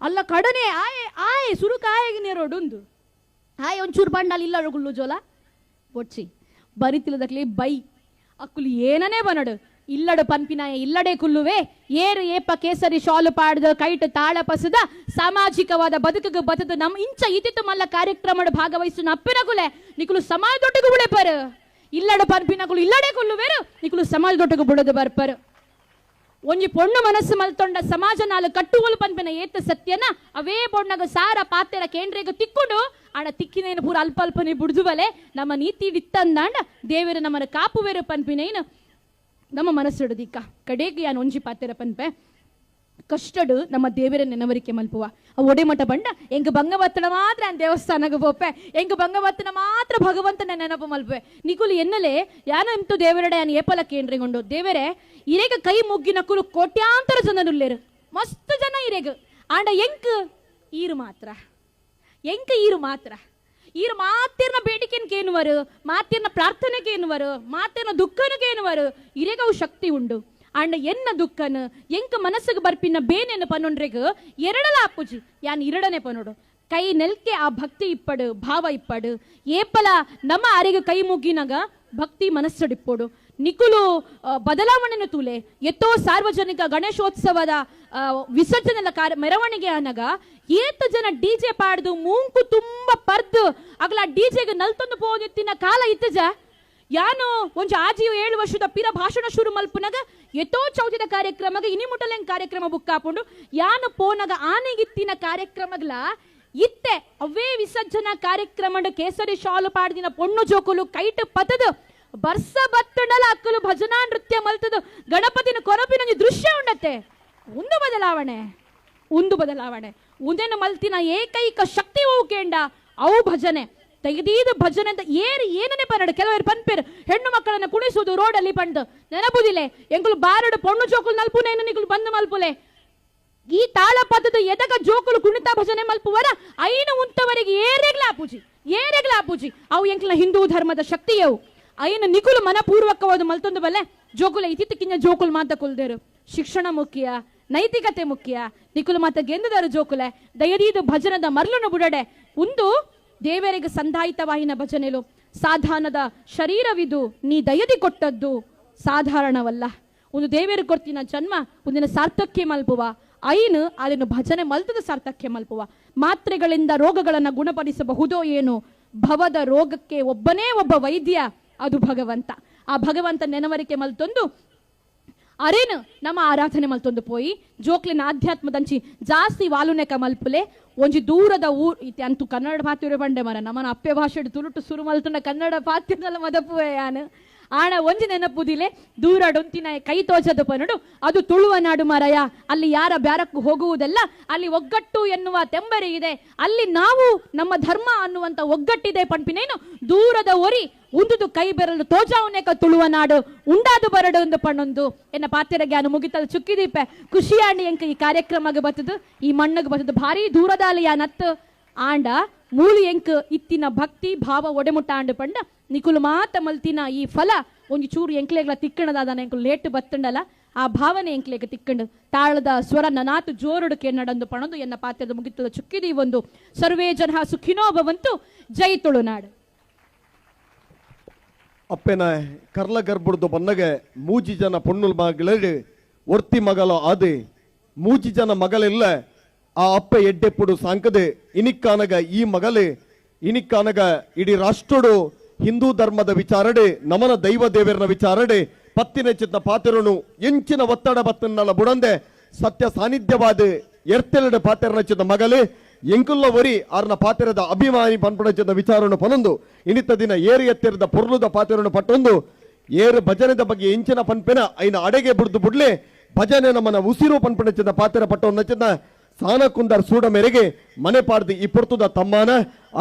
B: ಅಲ್ಲ ಕಡನೆ ಆಯೆ ಆಯೆ ಸುರುಕ ಆಯೆಗೆ ನೇರೋಡುಂದು ಆಯೆ ಒಂಚೂರು ಬಂಡ ಅಲ್ಲಿ ಇಲ್ಲ ಗುಳ್ಳು ಜೋಲ ಬೊಡ್ಚಿ ಬರಿತಿಲ್ಲದಕ್ಲಿ ಬೈ ಅಕ್ಕುಲು ಏನನೇ ಬನಡು ಇಲ್ಲಡು ಪನ್ಪಿನಾಯ ಇಲ್ಲಡೆ ಕುಲ್ಲುವೆ ಏರು ಏಪ ಕೇಸರಿ ಶಾಲು ಪಾಡ್ದು ಕೈಟು ತಾಳ ಪಸದ ಸಾಮಾಜಿಕವಾದ ಬದುಕಿಗೆ ಬತದು ನಮ್ಮ ಇಂಚ ಇತಿತ್ತು ಮಲ್ಲ ಕಾರ್ಯಕ್ರಮದ ಭಾಗವಹಿಸು ನಪ್ಪಿನಗುಲೆ ನಿಕುಲು ಸಮಾಜದೊಟ್ಟಿಗೆ ಬುಳೆಪರು ಇಲ್ಲಡು ಪನ್ಪಿನಗುಲು ಇಲ್ಲಡೆ ಕುಲ್ಲುವೇರು ನಿಕುಲು ಸಮಾಜದೊಟ್ಟಿಗೆ ಬುಡದು ಬರ್ಪರು ಒಂಜಿ ಪೊಣ್ಣು ಮನಸ್ಸು ಮಲ್ತೊಂಡ ಸಮಾಜ ನಾಲು ಕಟ್ಟುವಲು ಪನ್ಪಿನ ಏತ ಸತ್ಯನ ಅವೇ ಪೊಣ್ಣಗ ಸಾರ ಪಾತೆರ ಕೇಂದ್ರೆಗ ತಿಕ್ಕೊಂಡು ಆಣ ತಿಕ್ಕಿನೇನು ಪೂರ ಅಲ್ಪ ಅಲ್ಪನೆ ಬುಡ್ದುಬಲೆ ನಮ್ಮ ನೀತಿ ಇತ್ತಂದಾಂಡ ದೇವರು ನಮ್ಮನ ಕಾಪುವೇರು ಪನ್ಪಿನೇನು ನಮ್ಮ ಮನಸ್ಸಿಡದಿಕ್ಕ ಕಡೆಗೆ ಯಾನು ಒಂಜಿ ಪಾತೆರ ಪನ್ಪೆ ಕಷ್ಟಡು ನಮ್ಮ ದೇವರ ನೆನವರಿಕೆ ಮಲ್ಪುವ ಒಡೆಮಠ ಬಂಡ ಎಂಗ್ ಬಂಗವತ್ತನ ಮಾತ್ರ ದೇವಸ್ಥಾನಕ್ಕೆ ಪೋಪೆ ಎಂಗ್ ಬಂಗವತ್ತನ ಮಾತ್ರ ಭಗವಂತನ ನೆನಪು ಮಲ್ಪೆ ನಿಕುಲು ಎನ್ನಲೆ ಯಾನ ಎಂತು ದೇವರಡೆ ಯಾನು ಏಪಲ ಕೇಂದ್ರಿಗೊಂಡು ದೇವರೇ ಇರೆಗ ಕೈ ಮುಗ್ಗಿನ ಕುಲು ಕೋಟ್ಯಾಂತರ ಜನರುಲ್ಲೇರು ಮಸ್ತ್ ಜನ ಇರೆಗ ಆಂಡ ಎಂಕ್ ಈರು ಮಾತ್ರ ಎಂಕ್ ಈರು ಮಾತ್ರ ಈರು ಮಾತಿರ್ನ ಬೇಡಿಕೆನ್ ಕೇನುವರು ಮಾತಿರ್ನ ಪ್ರಾರ್ಥನೆಗೇನುವರು ಮಾತಿರ್ನ ದುಃಖನಗೇನುವರು ಇರೆಗವು ಶಕ್ತಿ ಉಂಡು ಅಂಡ ಎನ್ನ ದುಃಖನ ಎಂಕ ಮನಸ್ಸಿಗೆ ಬರ್ಪಿನ ಬೇನೆನ ಪನ್ನೊಂಡ್ರೆಗ್ ಎರಡಲ ಅಪ್ಪುಜಿ ಯಾನ್ ಎರಡನೆ ಪನ್ನೋಡು ಕೈ ನೆಲ್ಕೆ ಆ ಭಕ್ತಿ ಇಪ್ಪಡು ಭಾವ ಇಪ್ಪಡು ಏಪಲ ನಮ್ಮ ಅರೆಗೆ ಕೈ ಮುಗ್ಗಿನಾಗ ಭಕ್ತಿ ಮನಸ್ಸಡಿಪ್ಪೋಡು ನಿಕುಲು ಬದಲಾವಣೆನ ತೂಲೆ ಎತ್ತೋ ಸಾರ್ವಜನಿಕ ಗಣೇಶೋತ್ಸವದ ವಿಸರ್ಜನೆಲ್ಲ ಕಾರ್ಯ ಮೆರವಣಿಗೆ ಅನಗ ಏತ ಜನ ಡಿಜೆ ಪಾಡ್ದು ಮೂಂಕು ತುಂಬ ಪರ್ದು ಅಗಲ ಡಿಜೆಗೆ ನಲ್ತೊಂದು ಪೋದಿತ್ತಿನ ಕಾಲ ಇತ್ತಜ ಯಾನು ಒಂಜಿ ಆಜಿ 7 ವರ್ಷದ ಪಿರ ಭಾಷಣ ಶುರು ಮಲ್ಪುನಗ ಎತ್ತೋ ಚೌತಿದ ಕಾರ್ಯಕ್ರಮಗ ಇನಿ ಮುಟಲೆಂಗ್ ಕಾರ್ಯಕ್ರಮ ಬುಕ್ ಆಪುಂಡು ಯಾನು ಪೋನಗ ಆನೆಗಿತ್ತಿನ ಕಾರ್ಯಕ್ರಮಗ್ಲ ಇತ್ತೆ ಅವೇ ವಿಸರ್ಜನಾ ಕಾರ್ಯಕ್ರಮ ಕೇಸರಿ ಶಾಲು ಪಾಡ್ದಿನ ಪೊಣ್ಣು ಜೋಕುಲು ಕೈಟ್ ಪತದು ಬರ್ಸ ಬತ್ತಡಲ ಅಕ್ಕಲು ಭಜನಾ ನೃತ್ಯ ಮಲ್ತದು ಗಣಪತಿನ ಕೊರಪಿನ ದೃಶ್ಯ ಉಂಡತ್ತೆ. ಒಂದು ಬದಲಾವಣೆ ಒಂದು ಬದಲಾವಣೆ ಉಂದೇನು ಮಲ್ತಿನ ಏಕೈಕ ಶಕ್ತಿ ಕೇಂಡ ಅವು ಭಜನೆ ತೆಗೆದೀದ ಭಜನೆ ಅಂತ ಏರು ಏನನೆ ಪನ್ನಡು ಕೆಲವರು ಪನ್ಪೇರು ಹೆಣ್ಣು ಮಕ್ಕಳನ್ನ ಕುಣಿಸುವುದು ರೋಡಲ್ಲಿ ಪಂಡು ನೆನಪುದಿಲೆ ಎಂಕುಲು ಬಾರಡು ಪೊಣ್ಣು ಜೋಕುಲು ನಲ್ಪುನೇನು ನಿಕುಲು ಬಂದು ಮಲ್ಪುಲೆ ಈ ತಾಳ ಪದದ ಎದಗ ಜೋಕುಲು ಕುಣಿತ ಭಜನೆ ಮಲ್ಪುವರ ಐನ ಉಂತವರಿಗೆ ಏರೆಗ್ಲ ಆಪುಜಿ ಏರೆಗ್ಲ ಆಪುಜಿ ಅವು ಎಂಕ್ಲ ಹಿಂದೂ ಧರ್ಮದ ಶಕ್ತಿಯವು ಐನ ನಿಕುಲು ಮನಪೂರ್ವಕವಾದ ಮಲ್ತೊಂದು ಬಲ್ಲೆ ಜೋಕುಲ ಇತಿತ್ತಕ್ಕಿಂತ ಜೋಕುಲು ಮಾತ ಕುಲ್ದೇರು ಶಿಕ್ಷಣ ಮುಖ್ಯ ನೈತಿಕತೆ ಮುಖ್ಯ ನಿಕುಲು ಮಾತ ಗೆಂದದರು ಜೋಕುಲೆ ದಯದೀದು ಭಜನದ ಮರ್ಲುನು ಬುಡಡೆ ಒಂದು ದೇವರಿಗೆ ಸಂಧಾಯಿತವಾಹಿನ ಭಜನೆಲು ಸಾಧಾರಣದ ಶರೀರವಿದು ನೀ ದಯದಿ ಕೊಟ್ಟದ್ದು ಸಾಧಾರಣವಲ್ಲ. ಒಂದು ದೇವರು ಕೊಡ್ತಿನ ಜನ್ಮ ಒಂದಿನ ಸಾರ್ಥಕ್ಯ ಮಲ್ಪುವ ಐನು ಅದನ್ನು ಭಜನೆ ಮಲ್ತದ ಸಾರ್ಥಕ್ಯ ಮಲ್ಪುವ ಮಾತ್ರೆಗಳಿಂದ ರೋಗಗಳನ್ನು ಗುಣಪಡಿಸಬಹುದೋ ಏನು ಭವದ ರೋಗಕ್ಕೆ ಒಬ್ಬನೇ ಒಬ್ಬ ವೈದ್ಯ ಅದು ಭಗವಂತ. ಆ ಭಗವಂತ ನೆನವರಿಕೆ ಮಲ್ತೊಂದು ಅರೇನು ನಮ್ಮ ಆರಾಧನೆ ಮಲ್ತೊಂದು ಪೋಯಿ ಜೋಕ್ಲಿನ ಆಧ್ಯಾತ್ಮದಂಚಿ ಜಾಸ್ತಿ ವಾಲುನೆಕ ಮಲ್ಪುಲೆ ಒಂಜಿ ದೂರದ ಊರ್ ಇತ್ತೆ ಅಂತೂ ಕನ್ನಡ ಪಾತ್ರೆ ಬಂಡೆ ಮರ ನಮ್ಮನ ಅಪ್ಪೆ ಭಾಷೆ ತುಳುಟು ಸುರು ಮಲ್ತುಂಡ ಕನ್ನಡ ಪಾತ್ರೆನಲ್ಲ ಮದಪುವೆ ಯಾನು ಆಣ ಒಂಜಿ ನೆನಪುದಿಲೆ ದೂರ ಡೊಂತಿನ ಕೈ ತೋಜದ ಪನಡು ಅದು ತುಳುವ ನಾಡು ಮರಯ ಅಲ್ಲಿ ಯಾರ ಬ್ಯಾರಕ್ಕೂ ಹೋಗುವುದಲ್ಲ ಅಲ್ಲಿ ಒಗ್ಗಟ್ಟು ಎನ್ನುವ ತೆಂಬರೆ ಇದೆ ಅಲ್ಲಿ ನಾವು ನಮ್ಮ ಧರ್ಮ ಅನ್ನುವಂತ ಒಗ್ಗಟ್ಟಿದೆ ಪಂಪಿನೇನು ದೂರದ ಒರಿ ಉಂದುದು ಕೈ ಬೆರಳು ತೋಜಾವನೇಕ ತುಳುವ ನಾಡು ಉಂಡಾದು ಬರಡು ಒಂದು ಪಣ್ಣೊಂದು ಎನ್ನ ಪಾತ್ರೆಗೆ ಜ್ಞಾನ ಮುಗಿತಲ್ ಚುಕ್ಕಿದೀಪೆ ಖುಷಿಯಾಣಿ ಎಂಕ ಈ ಕಾರ್ಯಕ್ರಮಕ್ಕೆ ಬತ್ತದು ಈ ಮಣ್ಣಗೆ ಬತ್ತದು ಭಾರಿ ದೂರದಾಲಿ ಯಾನತ್ತು ಆಂಡ ಮೂಲು ಎಂಕ್ ಇತ್ತಿನ ಭಕ್ತಿ ಭಾವ ಒಡೆಮುಟ್ಟ ಆಂಡು ಪಂಡ ನಿಕುಲು ಮಾತ ಮಲ್ತಿನ ಈ ಫಲ ಒಂಜಿ ಚೂರು ಎಂಕ್ಲೆಗ್ಲ ತಿಕ್ಕಣದಾದ ಎಂಕುಲು ಲೇಟು ಬತ್ತಂಡಲ ಆ ಭಾವನೆ ಎಂಕ್ಲೆಗ್ ತಿಕ್ಕಂಡು ತಾಳದ ಸ್ವರ ನನಾತು ಜೋರುಡು ಕೆನ್ನಡಂದು ಪಣದು ಎನ್ನ ಪಾತ್ರದ ಮುಗಿತದ ಚುಕ್ಕಿದಿ ಒಂದು ಸರ್ವೇ ಜನ ಸುಖಿನೋ ಭವಂತು ಜೈ ತುಳುನಾಡು.
A: ಅಪ್ಪೆನ ಕರ್ಲ ಗರ್ಭುಡ್ದು ಬನ್ನಗೆ ಮೂಜಿ ಜನ ಪೊಣ್ಣುಲ್ ಮಗಳರು ಒರ್ತಿ ಮಗಲ ಆದೆ ಮೂಜಿ ಜನ ಮಗಲಿಲ್ಲ ಆ ಅಪ್ಪ ಎಡ್ಡೆಪ್ಪುಡು ಸಾಂಕದೆ ಇನಿಕ್ಕಾನಗ ಈ ಮಗಲೆ ಇನಿಕ್ಕಾನಗ ಇಡೀ ರಾಷ್ಟ್ರಡು ಹಿಂದೂ ಧರ್ಮದ ವಿಚಾರಡೆ ನಮನ ದೈವ ದೇವರನ ವಿಚಾರಡೆ ಪತ್ತಿನ ಚಿತ್ತ ಪಾತ್ರನು ಎಂಚಿನ ಒತ್ತಡ ಬತ್ತನ್ನಲ ಬುಡಂದೆ ಸತ್ಯ ಸಾನ್ನಿಧ್ಯವಾದ ಎರ್ತೆಲಡೆ ಪಾತ್ರನ ಚಿತ್ತ ಮಗಲೆ ಎಂಕುಲ್ಲ ಒರಿ ಆರ್ನ ಪಾತ್ರದ ಅಭಿಮಾನಿ ಪನ್ಪುಣಚಿದ ವಿಚಾರನು ಪನೊಂದು ಇನಿತ ದಿನ ಏರು ಎತ್ತಿರದ ಪೊರ್ಲುದ ಪಾತ್ರನು ಪಟ್ಟೊಂದು ಏರು ಭಜನೆದ ಬಗ್ಗೆ ಎಂಚಿನ ಪನ್ಪೆನ ಐನ ಅಡೆಗೆ ಬುಡ್ದು ಬುಡ್ಲೆ ಭಜನೆ ನಮ್ಮನ ಉಸಿರು ಪನ್ಪುಣಚಿದ ಪಾತ್ರ ಪಟ್ಟೊಂದು ಸಾನ ಕುಂದರ್ ಸೂಡ ಮೇರೆಗೆ ಮನೆ ಪಾಡ್ದು ಈ ಪೊರ್ತುದ ತಮ್ಮಾನ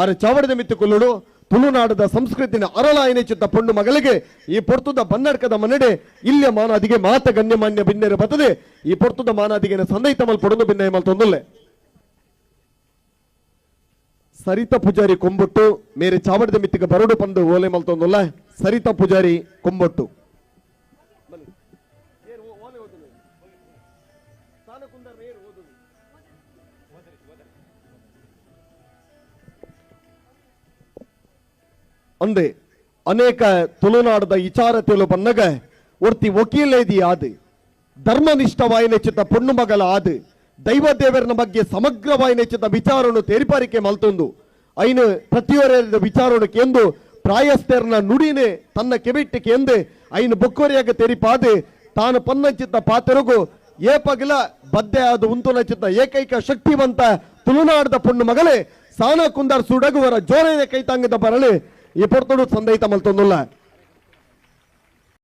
A: ಆರ ಚಾವಡದ ಮಿತ್ತು ಕೊಲ್ಲುಡು ತುಳುನಾಡದ ಸಂಸ್ಕೃತಿನ ಅರಳಾಯನೆ ಚಿತ್ತ ಪೊಣ್ಣು ಮಗಳಿಗೆ ಈ ಪೊರ್ತುದ ಬನ್ನಡ್ಕದ ಮನೆಡೆ ಇಲ್ಲಿಯ ಮಾನಾದಿಗೆ ಮಾತ ಗಣ್ಯಮಾನ್ಯ ಬಿನ್ನೆರ ಬತ್ತದೆ ಈ ಪೊರ್ತುದ ಮಾನಾದಿಗೆ ಸಂದೈತ ಮಲ್ ಪೊಡಲು ಬಿನ್ನಯ ಮಲ್ ತೊಂದುಲ್ಲೆ. ಸರಿತಾ ಪೂಜಾರಿ ಕೊಂಬೊಟ್ಟು ಮೇರೆ ಚಾವಡದ ಮಿತ್ತಿಗೆ ಬರಡು ಪಂದು ಓಲೆ ಮಲ್ತೊಂದುಲ್ಲ ಸರಿತಾ ಪೂಜಾರಿ ಕೊಂಬೊಟ್ಟು. ಅಂದೆ ಅನೇಕ ತುಳುನಾಡದ ವಿಚಾರ ತೆಲು ಬನ್ನಗ ಒರ್ತಿ ವಕೀಲೇದಿ ಆದು ಧರ್ಮನಿಷ್ಠವಾಯಿನ ಚಿತ್ತ ಪೊಣ್ಣು ಮಗಲ ಆದು ದೈವ ದೇವರನ ಬಗ್ಗೆ ಸಮಗ್ರವಾಯಿನ ಚಿತ್ತ ವಿಚಾರವನ್ನು ತೇರಿಪಾರಿಕೆ ಮಲ್ತೊಂದು ಐನು ಪ್ರತಿಯೊರ ವಿಚಾರವನ್ನು ಕೇಂದು ಪ್ರಾಯಸ್ಥರನ ನುಡಿನೇ ತನ್ನ ಕೆಬಿಟ್ಟಿಗೆ ಎಂದೆ ಐನು ಬೊಕ್ಕೋರಿಯಾಗ ತೆರಿಪಾದೆ ತಾನು ಪನ್ನ ಚಿತ್ತ ಪಾತೆರಗು ಏಪಗಲ ಬದ್ದೆ ಆದ ಉಂತುನ ಚಿತ್ತ ಏಕೈಕ ಶಕ್ತಿವಂತ ತುಳುನಾಡದ ಪೊಣ್ಣು ಮಗಲೇ ಸಾನ ಕುಂದರ್ ಸುಡಗುವರ ಜೋರೇನೆ ಕೈತಾಂಗದ ಬರಲಿ ಈ ಪೊರ್ತುಡು ಸಂದೈತ ಮಲ್ತೊಂದುಲ್ಲ.